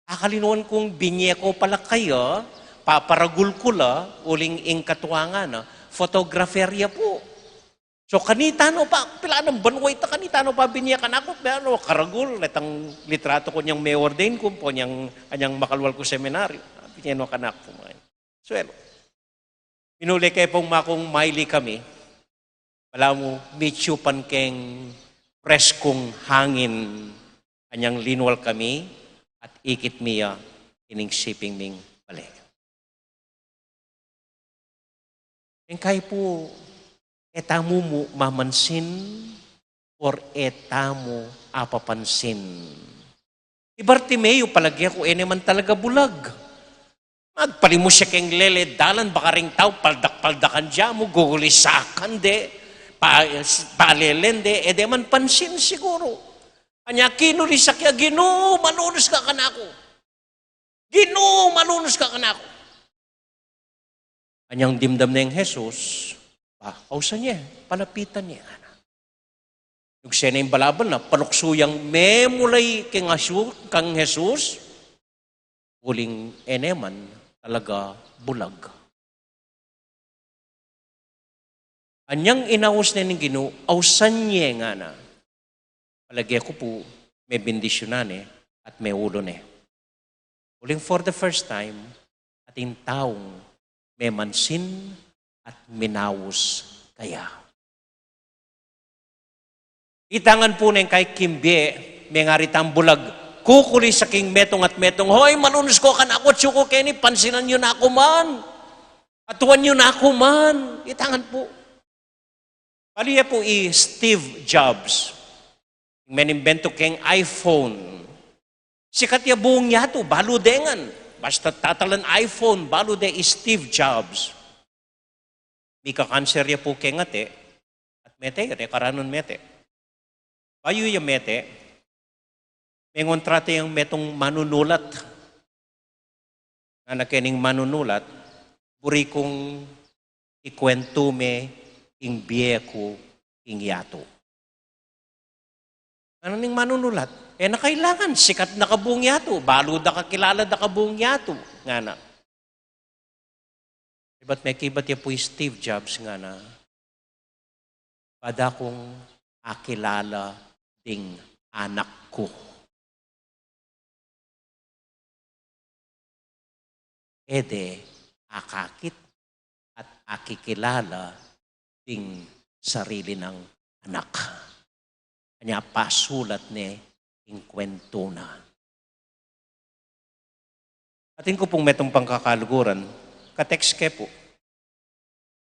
Akalinuan kung binye ku pala kaya, paparagul ku la, uling ing katuangan na, photographer ya pu. So, kanita no pa, pila nang banwa ita, kanita no pa binye kanaku, pero karagul, itang litratu ku nyang me-ordain ku, ampo nyang, anyang makalwal ku seminaryo. Binye no kanaku, mga. Swelo. Minuli ke pung makung maili kami. Balamu, mitsu pan keng preskung hangin, anyang linwal kami, at ikit mi ya ining siping ming bale. Ing kai pu, e tamu mu mamansin, or e tamu apapansin? I Bartimeo, palage ku, e ne man talaga bulag. Magpalimus ya keng lele dalan, baka ring tau, paldak-paldakan de mu, gugulisakan de, pa-, palelen de, e de man pansin siguru. Anya kinulisak ya, "Ginu, manunus ka kanaku. Ginu, manunus ka kanaku." Anyang dimdam neng Jesus, ba, ausan ye, palapitan ye, ngana. Nung sene ing balabal na, paluksu yang memulay keng asu-, kang Jesus, uling e ne man talaga bulag. Anyang inaus ne ning Ginu, ausan ye, ngana. Palage ku pu, mebindisyunan ne at meulu ne. Uling for the first time, atin taung memansin at minaus kaya. Itang pu neng kaikimbe, mengari tang bulag, kukulisak ing metung at metung, "Hoy, manunus ko kanaku, atsu ko keni, pansinan yu na ku man. Atuan yu na ku man." Itang pu. Balu ye pu i Steve Jobs, ing menimbentu keng iPhone. Sikat ya buung yatu, balu de ngan. Basta tatalan iPhone, balu de i Steve Jobs. Mika-cancer ya pu keng ate, at mete ya, de karanun mete. Bayu ya mete, mengontrata yang metung manunulat. Ngana kening manunulat, "Buri kung ikwentu me ing bie ku king yatu." Ngana ning manunulat, "E na kailangan, sikat na ka buung yatu, balu da ka, kilala da ka buung yatu," ngana. Ibat mekibat ya pu i Steve Jobs, ngana, "Pwede kung akilala ding anak ku. E de akakit at akikilala ding sarili nang anak." Anya pasulat ne ing kwentu na. Atin ku pung metung pang kakaluguran, ka-text ke pu.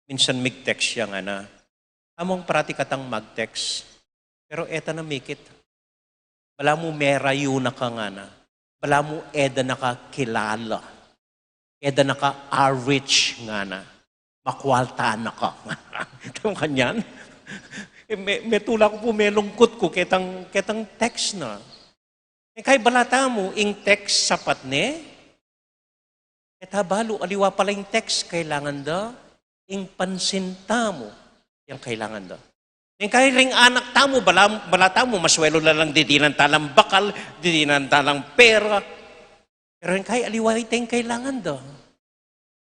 Minsan mig-text ya, ngana, "Among parati katang mag-text, pero e ta na mikit. Balamu merayu na ka," ngana. "Balamu e da na ka kilala. E da na ka a-rich," ngana. "Makwalta na ka," ngana. Tama kanyan? E, me-, metula ku pu, melungkut ku ketang, ketang text na. Neng kai bala tamu ing text sapat ne, e ta balu aliwa pala ing text kailangan da, ing pansin tamu yang kailangan da. Neng kai ring anak tamu, bala, bala tamu, maswelu la lang didinan ta lang bakal, didinan ta lang pera. Pero neng kai aliwa ita ing kailangan da.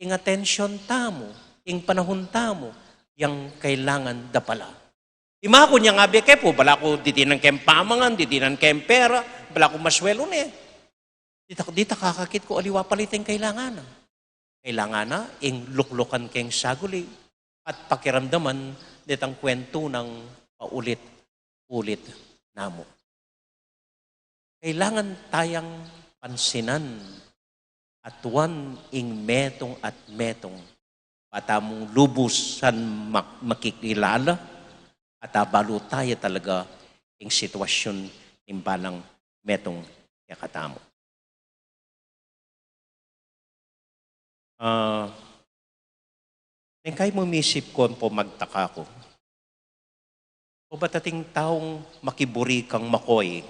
Ing atensyon tamu, ing panahun tamu, yang kailangan da pala. Ima ku nya ngabe ke pu, bala ku didinan keng pamangan, didinan keng pera, bala ku maswelu ne. Dita, dita kakakit ku aliwa pala ita ing kailangan na. Kailangan na ing luklukan keng saguli at pakiramdaman detang kwentu nang paulit-ulit namu. Kailangan tayang pansinan, atuan ing metung at metung, ba tamung lubusan mak-, makikilala, at abalu taya talaga ing sitwasyun ning balang metung kekatamu. Ah, neng kai mu misip ku ampo magtaka ku, o ba't ating taung makiburi kang makoy?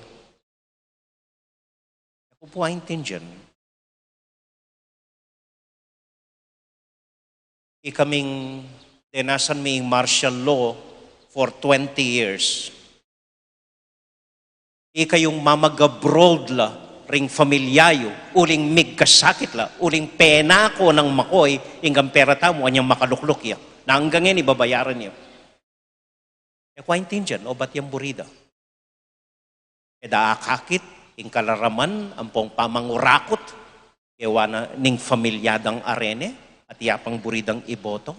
E ku pu aintindian. Ikaming denasan mi ing martial law for twenty years. Ikayung mamag-abroad la ring familia yu, uling migkasakit la, uling penako nang makoy, ing pera tamu anyang makalukluk ya. Na anggang ngeni babayaran yu. E ku aintindian, o ba't yang buri da? E da akakit ing kalaraman ampong pamangurakut kewa na ning familia dang arene, at ya pang buri dang iboto?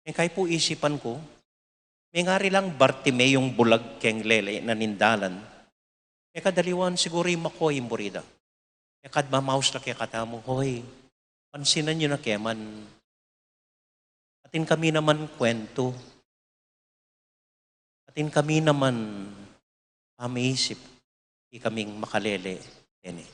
Neng kai pu isipan ku, mengari lang Bartimeung bulag keng lele na ning dalan. Mekad aliwa na siguru ing makoy ing buri da. Mekad mamaus la kekatamu, hoy, pansinan yu na ke man. Atin kami naman kwentu. Atin kami naman pamiisip, ikaming makalele tene.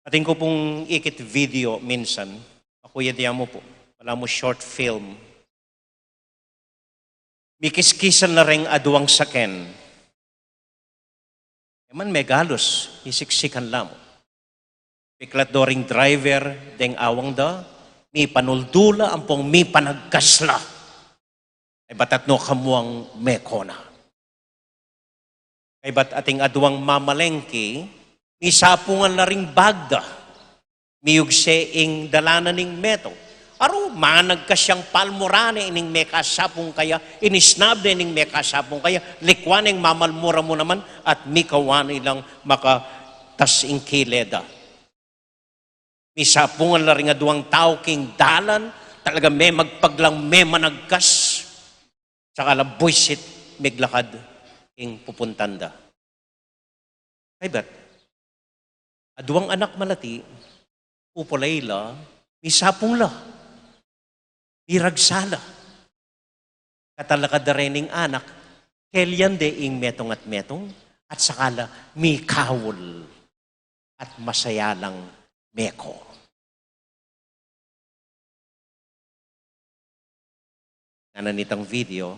Atin ku pung ikit video minsan, makuya dia mu pu, bala mu short film. Mikiskisan la reng aduang saken. E man megalus, misiksikan la mu. Piklat do ring driver deng awang da, mipanuldu la ampong mipanagkas la. Kaybat atnu kamuang meko na. Kaybat ating aduang mamalengki, misapungan la ring bag da. Miyugse ing dalanan ning metung. Aru, managkas yang palmuran ne ining mekasapung kaya, inisnab ne ining mekasapung kaya, likwan neng mamalmura mu naman, at mikawa ne lang makatas ing kile da. Misapungan la ring aduang tau king dalan, talaga memagpag lang memanagkas. Saka la buisit miglakad ing pupuntan da. Kaybat, aduang anak malati, upulay la, misapung la, miragsa la. Katalakad da rening anak, kelian de ing metung at metung, at saka la mikaul at masaya lang meko. Ngana nitang video,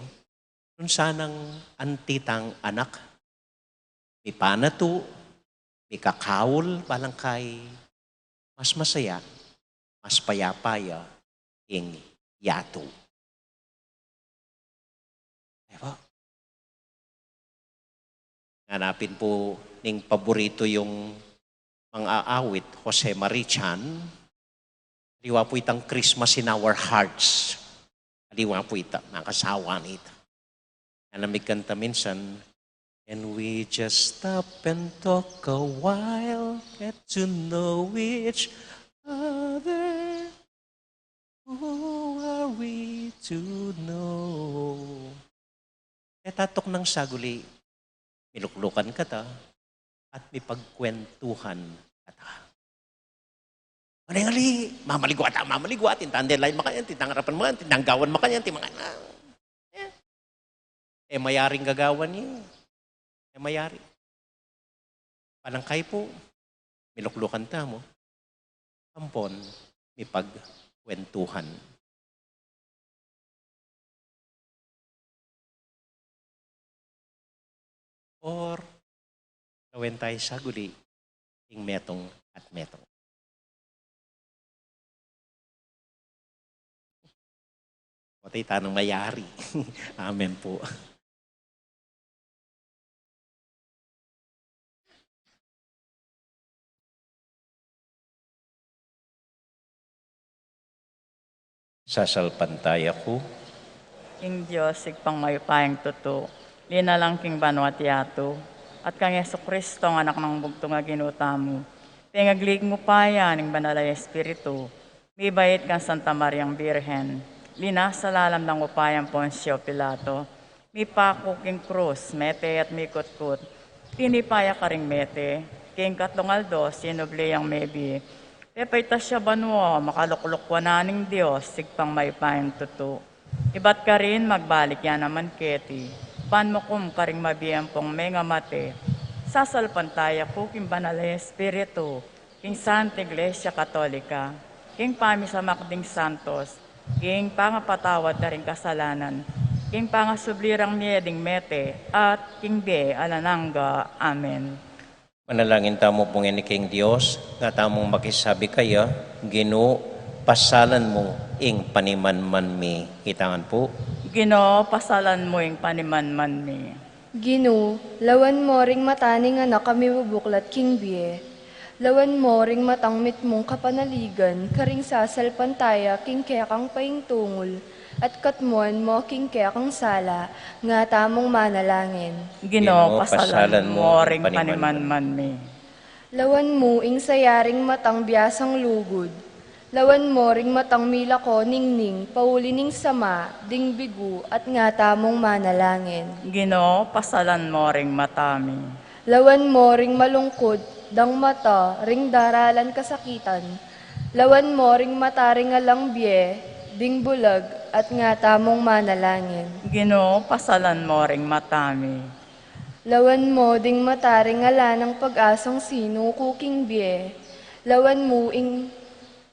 nung sanang anti tang anak, mipanatu, mikakaul, balang kai, mas masaya, mas payapa ya ing yatu. Diba? Nganapin pu ning paboritu yung mang-aawit, Jose Marichan. Aliwa pu itang Christmas in Our Hearts. Aliwa pu ita, makasawa nita. Ngana migkanta minsan, "And we just stop and talk a while, get to know each other. Who are we to know?" E tatuk nang saguli, miluklukan kata, at mipagkwentuhan kata. Manengali, mamaligwata, mamaligwata, tintang delay makanyan, tintang arapan makanyan, tintang gawan makanyan, ti makanyan. E, e mayaring gagawan ye. E mayari. Panangkai pu, miluklukan tamu, ampon mipagkwentuhan. Or, lawen tayu saguli ing metung at metung. Pati tanang mayari. Amen po. Sasalpantaya ku king Dios, Ibpang mayupayang tutu, linalang king banua't yatu, at kang Jesucristo, a Anak nang bugtung a Ginu tamu, pengagli king upaya ning Banal a Espiritu, mibait kang Santa Mariang Birhen, linasa lalam ning upayang Poncio Pilato, mipaku king krus, mete at mikutkut, tinipa ya karing mete, king katlung aldo sinubli yang mebie, pepaitas ya banua, makalukluk wanan ning Dios, Ibpang mayupayang tutu. Ibat karin magbalik ya naman keti, ban mukum karing mabie ampong mengamate. Sasalpantaya ku king Banal a Espiritu, king Santa Iglesia Katolika, king pamisamak ding santos, king pangapatawad da ring kasalanan, king pangasubli rang mie ding mete, at king bie alang angga. Amen. Manalangin tamu pu ngeni king Dios, nga tamung makisabi kaya, Ginu, pasalan mu ing panimanman mi. Itangan pu. Ginu, pasalan mu ing panimanman mi. Ginu, lawan mo ring mata ning anak a mibubuklat king bie. Lawan mo ring matang mitmung kapanaligan karing sasalpantaya king kekang paintungul, at katmuan mo king kekang sala, nga tamung manalangin. Ginu, pasalan mo ring panimanman mi. Lawan mu ing sayaring matang biasang lugud. Lawan mo ring matang milako ningning pauli ning sama ding bigu, at nga tamung manalangin. Ginu, pasalan mo ring mata mi. Lawan mo ring malungkud dang mata ring daralan kasakitan. Lawan mo ring mata ring alang bie ding bulag, at nga tamung manalangin. Ginu, pasalan mo ring mata mi. Lawan mo ding mata ring ala nang pag-asang sinuku king bie. Lawan mu ing,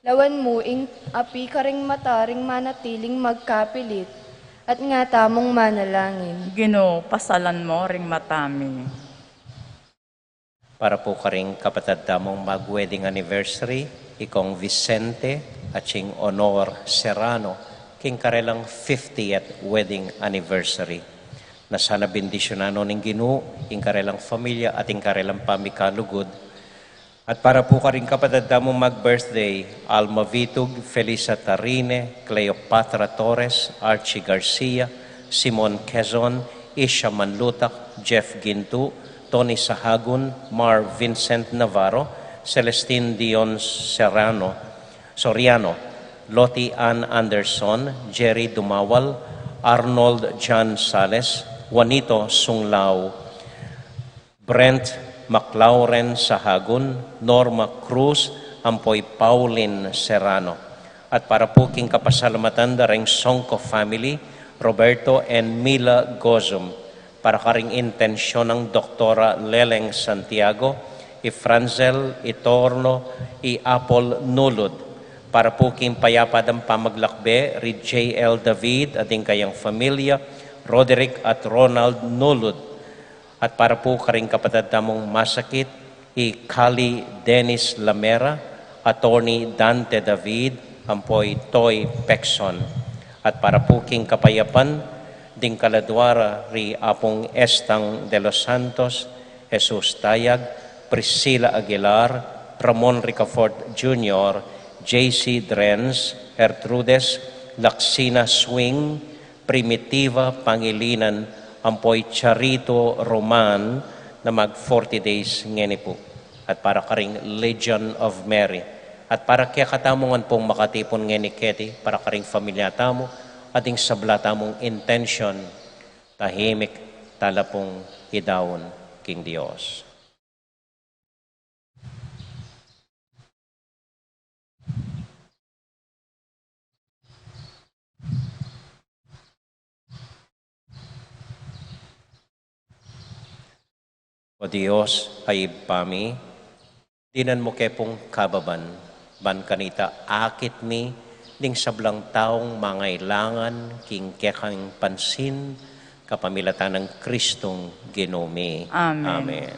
lawan mu ing api karing mata ring manatiling magkapilit, at nga tamung manalangin. Ginu, pasalan mo ring mata mi. Para pu karing kapatad tamung mag-wedding anniversary, i Kong Vicente at ing Honor Serrano, king karelang fiftieth wedding anniversary. Na sana bendisyunan no ning Ginu ing karelang familia at ing karelang pamikalugud. At para pu karing kapatad tamung mag-birthday, Alma Vitug, Felisa Tarine, Cleopatra Torres, Archie Garcia, Simon Quezon, Isha Manlutak, Jeff Gintu, Tony Sahagun, Mar Vincent Navarro, Celestine Dion Serrano, Soriano, Loti Ann Anderson, Jerry Dumawal, Arnold John Sales, Juanito Sunglao, Brent McLaurin Sahagun, Norma Cruz, ampo i Pauline Serrano. At para pu king kapasalamatan da ring Songco family, Roberto and Mila Gozum, para karing intensyon nang Doktora Leleng Santiago, i Franzel, i Torno, i Apol Nulud, para pu king payapa dang pamaglakbe ri J L David at ing kayang familia, Roderick at Ronald Nulud, at para pu karing kapatad tamung masakit, i Kali Dennis Lamera, Attorney Dante David, ampo i Toy Pecson. At para pu king kapayapan ding kaladua ra ri Apung Estang de los Santos, Jesus Tayag, Priscilla Aguilar, Ramon Ricafort Junior, J C Drens, Gertrudes, Laksina Swing, Primitiva Pangilinan, ampo i Charito Roman, na mag forty days ngeni pu. At para karing Legion of Mary. At para kekatamu ngan pung makatipun ngeni keti, para karing familia tamu, at ing sabla tamung intensyon, tahimik tala pung idaun king Dios. O Dios, a Ibpa mi, dinan mu ke pung kababan, ban kanita akit mi ding sablang taung mangailangan king kekang pansin, kapamilatan nang Kristong Ginu mi. Amen. Amen.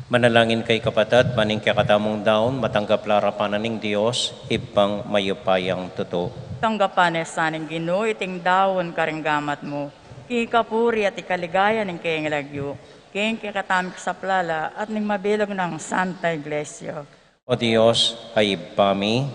Manalangin kayu, kapatad, ban ing kekatamung daun matanggap la arapan na ning Dios, Ibpang mayupayang tutu. Tanggapan na sa ning Ginu iting daun karing gamat mu, king kapurian at ikaligaya ning kayang lagyu, king kekatamung kasaplalan at ning mabilug nang Santa Iglesia. O Dios, a Ibpa mi,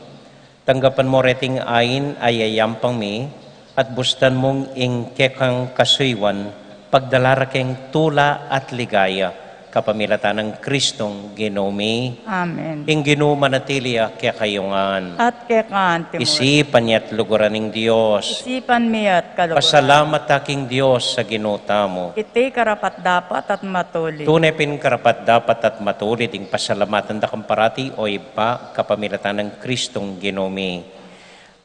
tanggapan mu reting ain a iyayampang mi, at bustan mung ing kekang kasuyuan pagdala ra keng tula at ligaya, kapamilatan nang Kristong Ginu mi. Amen. Ing Ginu manatili ya kekayu ngan. At keka naman. Isipan ya at luguran ing Dios. Isipan mi at kaluguran. Pasalamat ta king Dios a Ginu tamu. Iti karapat-dapat at matulid. Tune pin karapat-dapat at matulid ing pasalamatan da kang parati, o Ibpa, kapamilatan nang Kristong Ginu mi.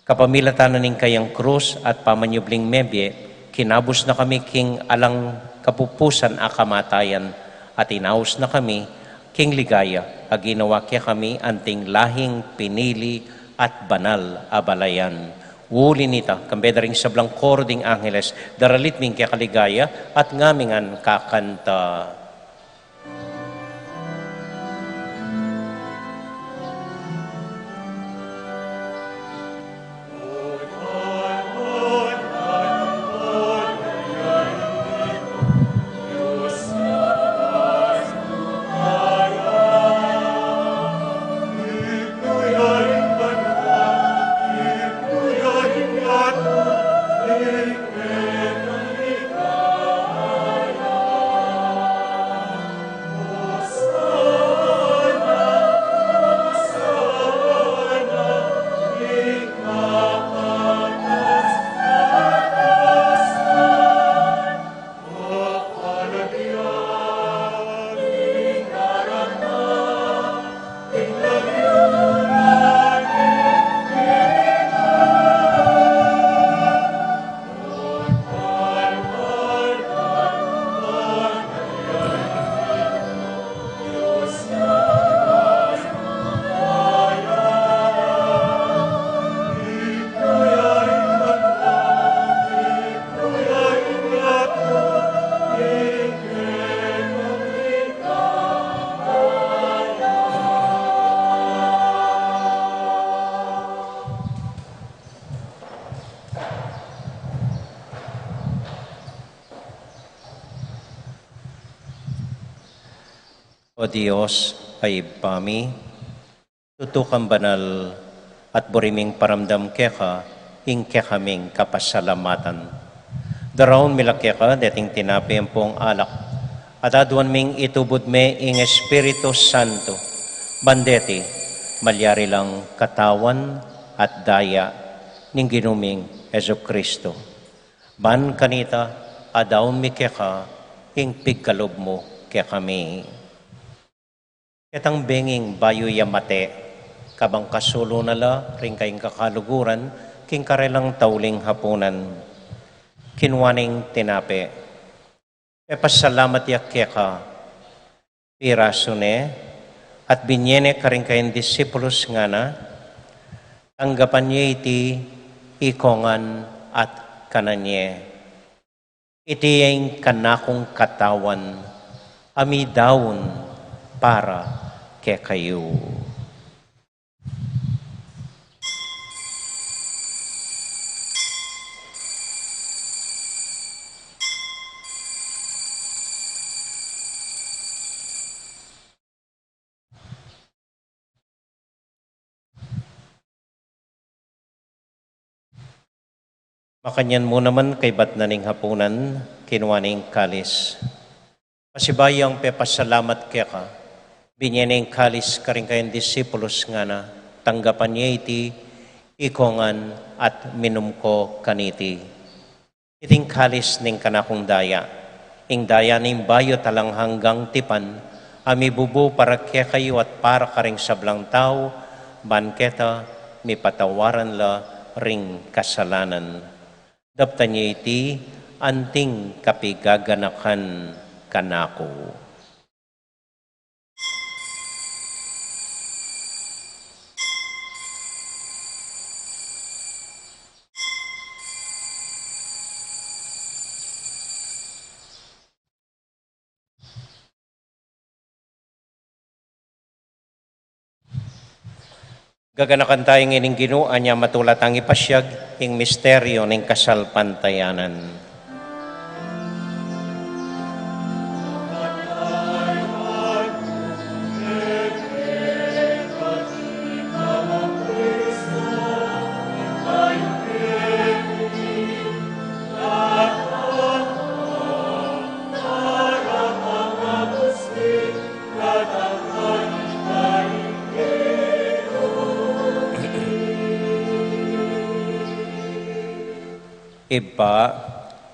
Kapamilatan na ning kayang krus at pamanyubling mebie, kinabus na kami king alang kapupusan a kamatayan, at inaus na kami king ligaya a ginawa kekami anting lahing pinili at banal a balayan. Uli nita, kambe da ring sablang koro ding angeles, daralit mi ing keka ligaya at ngami ngan kakanta. O Dios, a Ibpa mi, tutu kang banal, at buri ming paramdam keka ing kekaming kapasalamatan. Daraun mi la keka deting tinape ampong alak, at aduan ming itubud me ing Espiritu Santo, ban deti malyari lang katawan at daya ning Ginu ming Jesucristo. Ban kanita, adaun mi keka ing pigkalub mu kekami. Ketang benging bayu ya mate, kabang kasulu na la ring kayang kakaluguran king karelang tauling hapunan, kinua neng tinape, pepasalamat ya keka, pirasu ne, at binye ne karing kayang disipulus, ngana, tanggapan ye iti ikong ngan at kanan ye. Iti ing kanakung katawan a midaun para kekayu. Makanyan mu naman kaybat na ning hapunan, kinua ne ing kalis. Pasibayu yang pepasalamat keka, binye ne ing kalis karing kayang disipulus, ngana, tanggapan ye iti ikong ngan at minum ko kaniti. Iting kalis ning kanakung daya, ing daya ning bayu at alang anggang tipan, a mibubu para kekayu at para karing sablang tau, ban keta mipatawaran la ring kasalanan. Daptan ye iti anting kapigaganakan kanaku. Gaganakan taya ngening Ginu, anya matula tang ipasiag ing misteryu ning kasalpantayanan. Ibpa,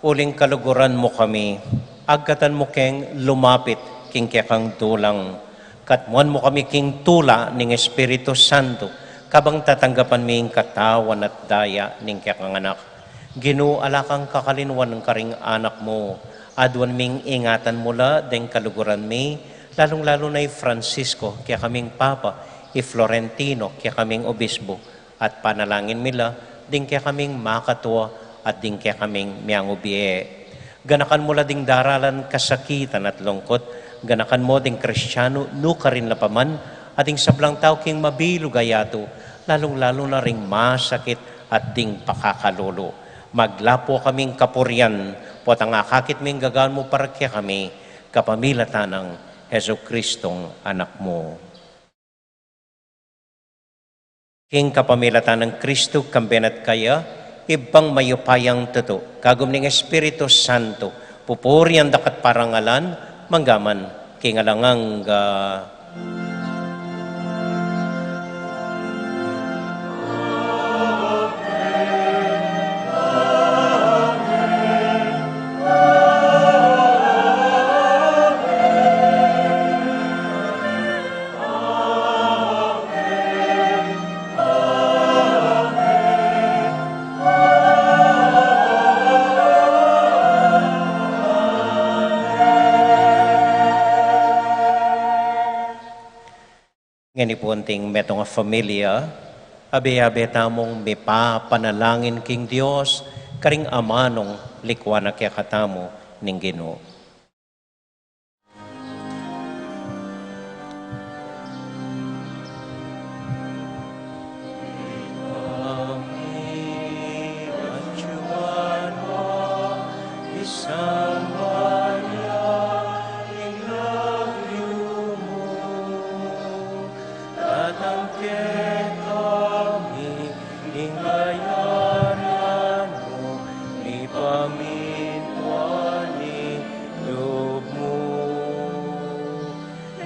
uling kaluguran mu kami, agkatan mu keng lumapit king kekang dulang, katmuan mu kami king tula ning Espiritu Santo, kabang tatanggapan mi ing katawan at daya ning kekang Anak. Ginu, ala kang kakalinwan karing anak mu, aduan ming ingatan mu la deng kaluguran mi, lalung-lalu na i Francisco, kekaming Papa, i Florentino, kekaming Obispo, at panalangin mi la ding kekaming makatua at ding kekaming miangubie. Ganakan mu la ding daralan kasakitan at lungkut, ganakan mu ding Kristianu nukarin la pa man, at ding sablang tau king mabilug a yatu, lalung-lalu na ring masakit at ding pakakalulu. Maglapu kaming kapurian, potang akakit ming gagawan mu para kekami, kapamilatan nang Jesucristong Anak mu. King kapamilatan nang Kristu, kambe na at kaya, Ibpang mayupayang tutu, kagum ning Espiritu Santo, pupurian da ka at parangalan, mangga man king alang angga. Ngeni pu anting metung a familia, abe-abe tamung mipapanalangin king Dios, karing amanung likuan na kekatamu ning Ginu.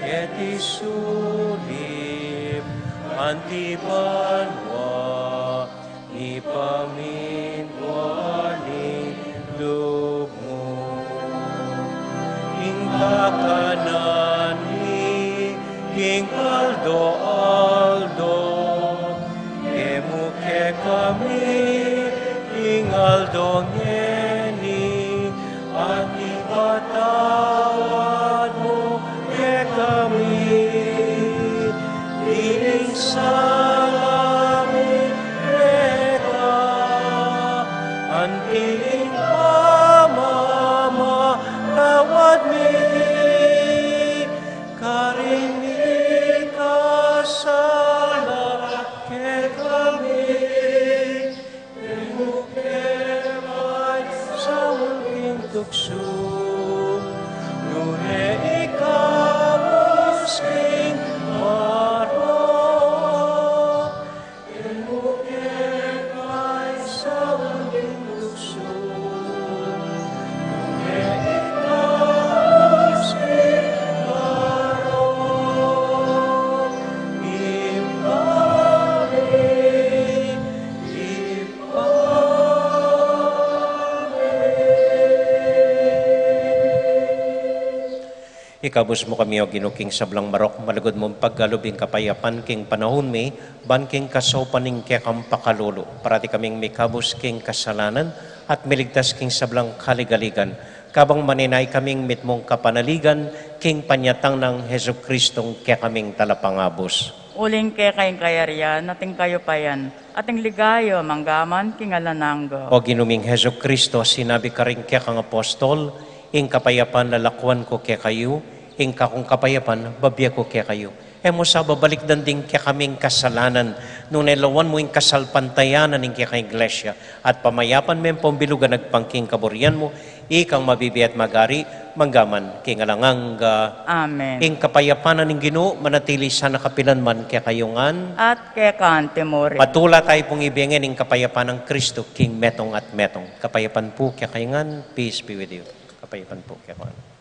keti sulip, anti banua, ni pamintuan ning lub mu. Ing kakanan mi king aldo-aldo, ibie mu kekami king aldo ngeni, at ipatawad mu kekami ding sala mi keka, anti ing pamamatawad mi karing mikasala kekami. E mu ke paisaul king tuksu, nune ikabus king marok. E mu ke paisaul king tuksu, nune ikabus king marok. Ibpa mi, Ikabus mu kami, O Ginu, king sablang marok, malugud mung pagkalub ing kapayapan king panaun mi, ban king kasaupan ning kekang pakalulu, parati kaming mikabus king kasalanan, at miligtas king sablang kaligaligan, kabang maninaya kaming mitmung kapanaligan, king panyatang nang Jesucristong kekaming Talapangabus. Uling keka ing kayarian, at ing kayupayan, at ing ligaya, mangga man king alang angga. O Ginu ming Jesucristo, sinabi karing kekang apostol, ing kapayapan lalakuan ku kekayu, ing kakung kapayapan babie ku kekayu. E mu sa babalikdan ding kekaming kasalanan, nune lawan mu ing kasalpantayanan ning kekang Iglesia, at pamayapan me ampong bilug a agpang king kaburian mu, ikang mabibie at magari, mangga man king alang angga. Amen. Ing kapayapan na ning Ginu manatili sana kapilan man kekayu ngan. At keka mu rin. Matula tayu pung ibie ngan ing kapayapan nang Kristo king metung at metung. Kapayapan pu kekayu ngan, peace be with you. Kapayapan pu kekayu ngan.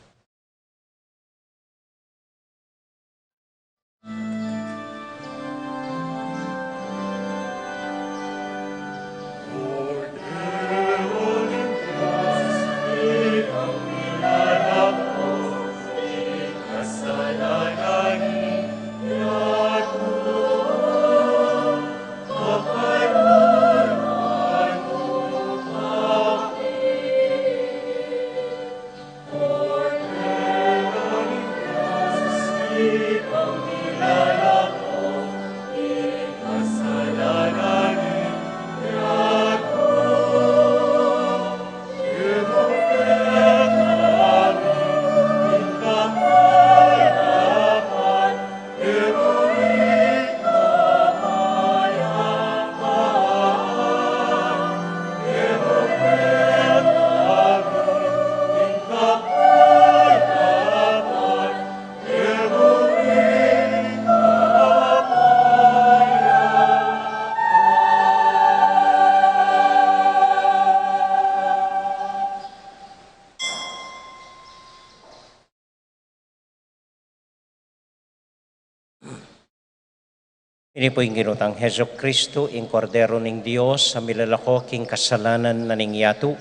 Ini pu ing Ginu tang Jesucristo, ing Kordero ning Dios, a milalako king kasalanan na ning yatu.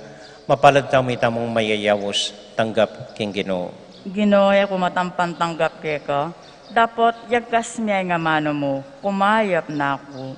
Mapalad tamu itamung mayayaus tanggap king Ginu. Ginu, e ku matampan tanggap keka, dapot yagkas me ing amanu mu, kumayap na ku.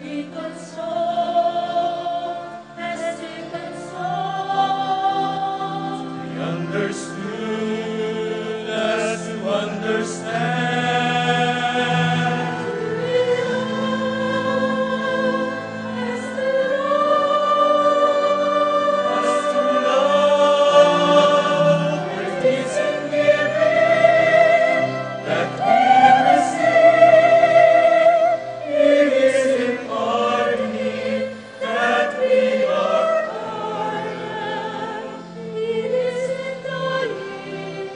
Be consoled as to console. Be understood as to understand. Be loved as to love. As to love with ease and giving that we receive. It is in pardoning that we are pardoned. It is in dying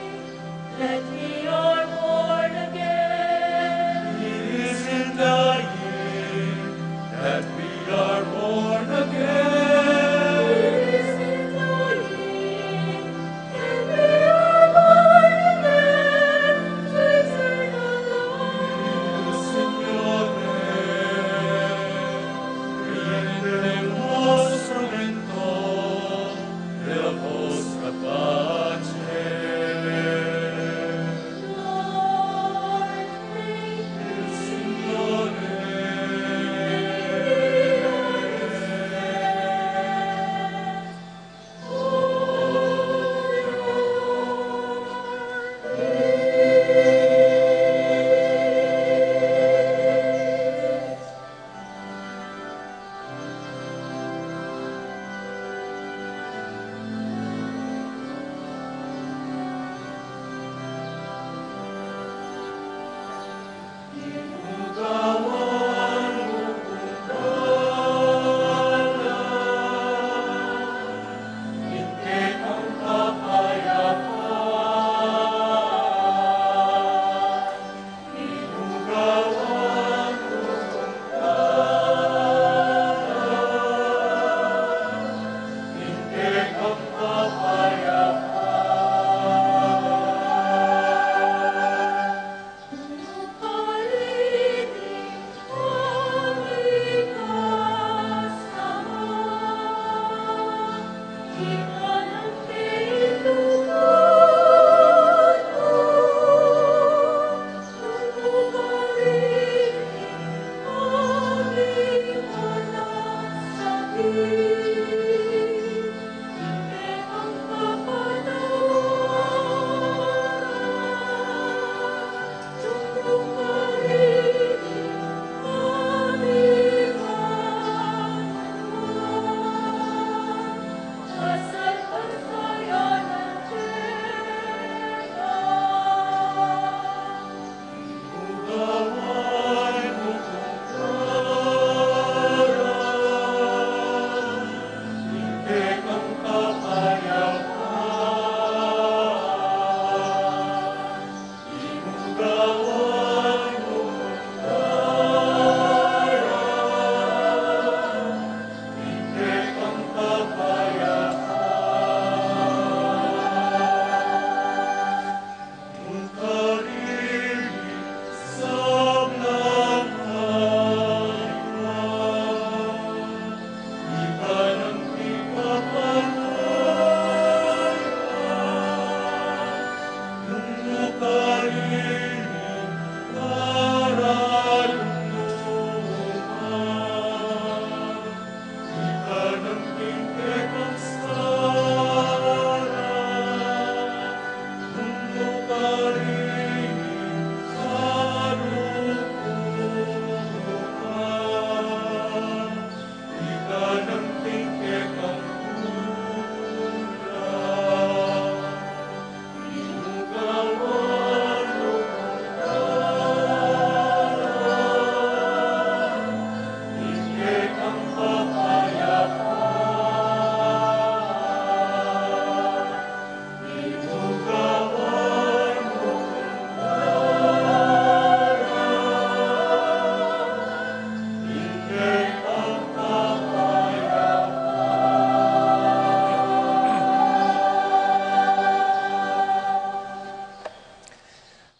that we are born again. It is in dying that we are born again. It is in dying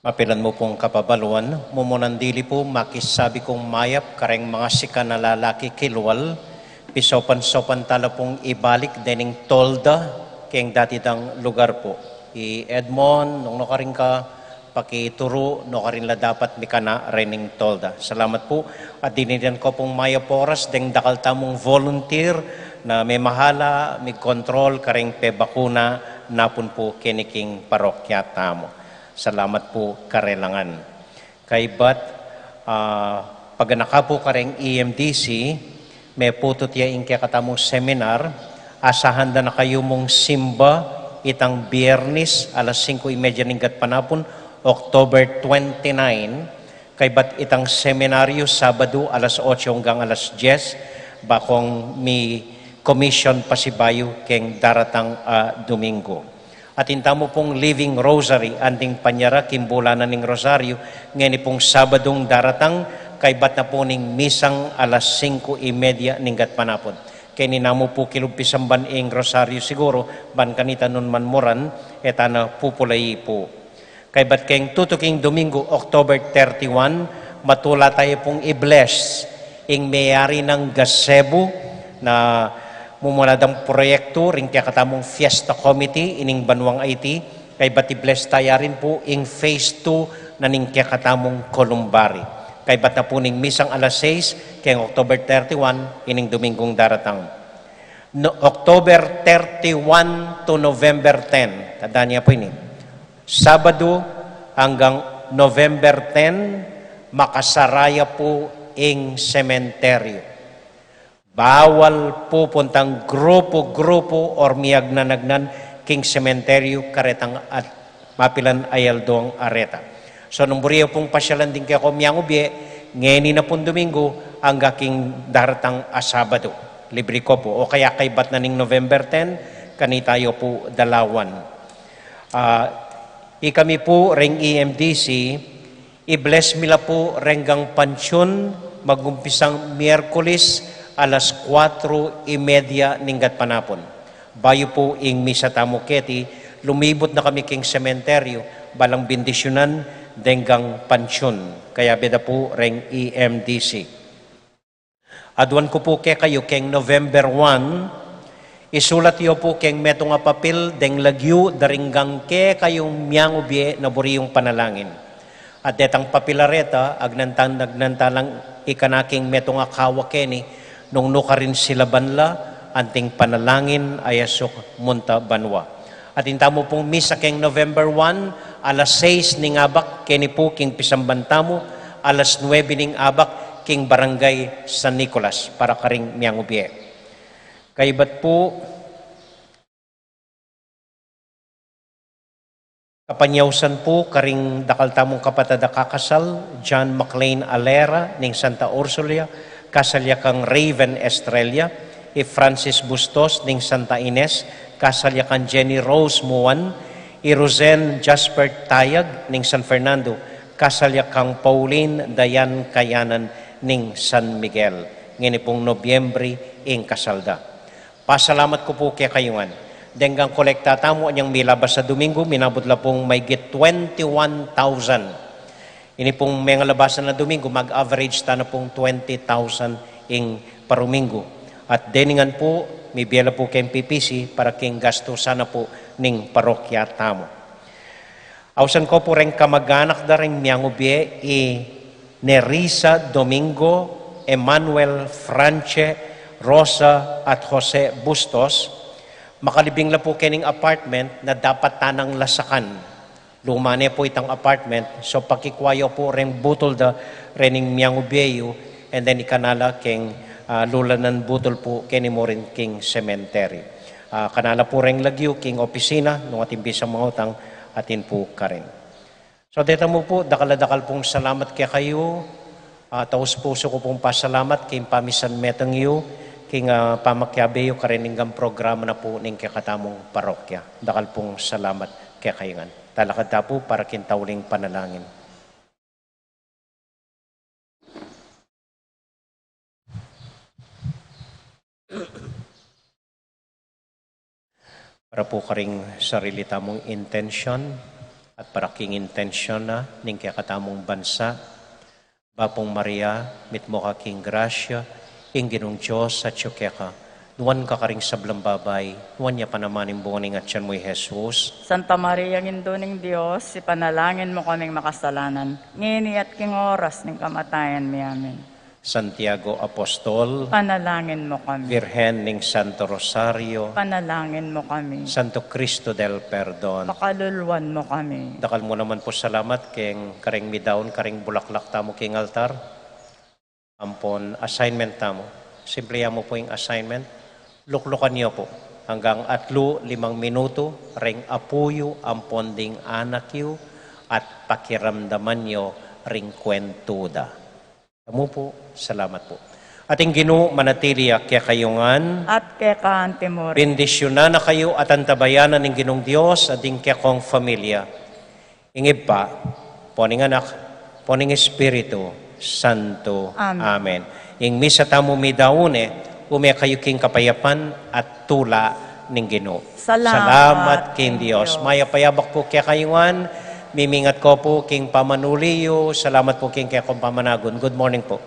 Mapilan mu pung kapabaluan, mumunang dili pu makisabi kung mayap kareng mangasikan a lalaki kilwal, pisopan-sopan tala pung ibalik dening tolda keng dati dang lugar pu. I Edmond, nung nukarin ka, pakituru, nukarin la dapat mikana rening tolda. Salamat pu. At dininan ku pung mayap a oras deng dakal tamung volunteer na memahala, migkontrol kareng pebakuna napun pu keni king parokya tamu. Salamat pu karelangan. Kaybat, ah, paganaka pu kareng E M D C, meputut ya ing kekatamung seminar, asahan da na kayu mung simba itang Biernis alas singko y media ning gatpanapun, October twenty-nine, kaybat itang seminaryu Sabadu alas otso anggang alas dyes, bakong mi commission pasibayu keng daratang a Domingo. Atin tamu pung Living Rosary, anting panyara king bulanan ning Rosaryu, ngeni pung Sabadung daratang, kaybat na pu ning misang alas singko y media ning gatpanapun. Keni namu pu kilub pisamban ing Rosaryu siguru, ban kanita nu man muran, e ta na pupulayi pu. Kaybat keng tutuking Domingo, October thirty-one, matula tayu pung i-bless ing meyari nang gazebo na mumula dang proyektu ring kekatamung Fiesta Committee ining banuang Haiti, kaybat i-bless taya rin pu ing phase two na ning kekatamung columbary. Kaybat na pu ning misang alas sais keng October thirty-one, ining Domingong daratang. No, October thirty-one to November ten. Tandaan niya pu ini. Sabadu anggang November ten, makasara ya pu ing sementeryu. Bawal pupuntang grupu-grupu or miyagnanagnan king sementeryu karetang at mapilan a aldo a reta. So, nung buri yu pung pasyalan ding kekong miangubie, ngeni na pung Domingo, angga king daratang a Sabadu. Libri ko pu. O kaya kaybat na ning November ten, kanita yu pu dalawan. Ah, ikami pu reng E M D C, i-bless mi la pu renggang pantiun, magumpisang Miyerkules, alas kuatro y media ning gatpanapun. Bayu pu ing misa tamu keti, lumibut na kami king sementeryu, balang bendisyunan denggang pantiun. Kayabe da pu reng E M D C. Aduan ku pu kekayu keng November one, isulat yu pu keng metung a papil deng lagyu da ring kekayung miangubie na buri yung panalangin. At detang papil a reta, agnantan, agnantan lang ikana king metung a kawa keni, nung nukarin silaban la, anting panalangin a yasuk munta banua. Atin tamu pung misa keng November one, alas sais ning abak, keni pu king pisamban tamu, alas nuebe ning abak, king Barangay San Nicolas, para karing miangubie. Kaybat pu, kapanyausan pu karing dakal tamung kapatad a kakasal, John McLean Alera ning Santa Ursula, kasal ya kang Raven Estrella, i Francis Bustos ning Santa Ines, kasal ya kang Jenny Rose Muan, i Rosen Jasper Tayag ning San Fernando, kasal ya kang Pauline Dayan Kayanan ning San Miguel. Ngeni pung Nobyembre ing kasal da. Pasalamat ku pu kekayu ngan. Denggang kolekta tamu anyang milabas a Domingo, minabut la pung maygit twenty-one thousand. Ini pung mengalabasan a Domingo, mag-average ta na pung twenty thousand ing parumingo. At deningan pu, mibie la pu keng P P C para king gastu sana pu ning parokya tamu. Ausan ko pu reng kamaganak da reng miangubie i Nerissa Domingo, Emmanuel Franche, Rosa at Jose Bustos. Makalibing la pu kening apartment na dapat tanang lasakan. Luma ne pu itang apartment, so pakikua yu pu reng butul da rening miangubie yu, and then ikana la keng, ah, lulanan butul pu keni mu rin king sementeryu. Ah, kanala pu reng lagyu king opisina, nung atin bisang mangutang, atin pu karin. So, deta mu pu, dakal a dakal pung salamat kekayu, ah, taus pusu ku pung pasalamat king pamisan metung yu, king, ah, pamakiabe yu karin ning programa na pu ning kekatamung parokya. Dakal pung salamat kekayu ngan. Talakad ta pu para king tauling panalangin. Para pu karing sarili tamung intensyon, At para king intensyon na ning kekatamung bansa, Bapung Maria, mitmu ka king grasya, ing Ginung Dios atyu keka. Nuan ka karing sablang babai, nuan ya pa naman ing bunga ning atyan mu, i Jesus. Santa Maria, Indu ning Dios, ipanalangin mu kaming makasalanan, ngeni at king oras ning kamatayan mi. Amen. Santiago Apostol, panalangin mu kami. Birhen ning Santo Rosario, panalangin mu kami. Santo Cristo del Perdon, pakaluluan mu kami. Dakal mu naman pu salamat keng kareng midaun karing bulaklak tamu king altar ampon assignment tamu. Simple ya mu pu ing assignment. Luklukan yu pu anggang atlu limang minutu reng apu yu ampon ding anak yu at pakiramdaman yu ring kwentu da. Kamu pu, salamat pu. At ing Ginu manatili ya kekayu ngan. At keka anti mu rin. Bendisyunan na kayu at antabayanan ning Ginung Dios at ding kekong familia. Ing Ibpa, ampo ning Anak, ampo ning Espiritu Santo. Amen. Amen. Ing misa tamu midaun ne, ume kayu king kapayapan at tula ning Ginu. Salamat king Dios. Mayap a yabak pu kekayu ngan, mimingat ko pu king pamanuli yu, salamat pu king kekong pamanagun. Good morning pu.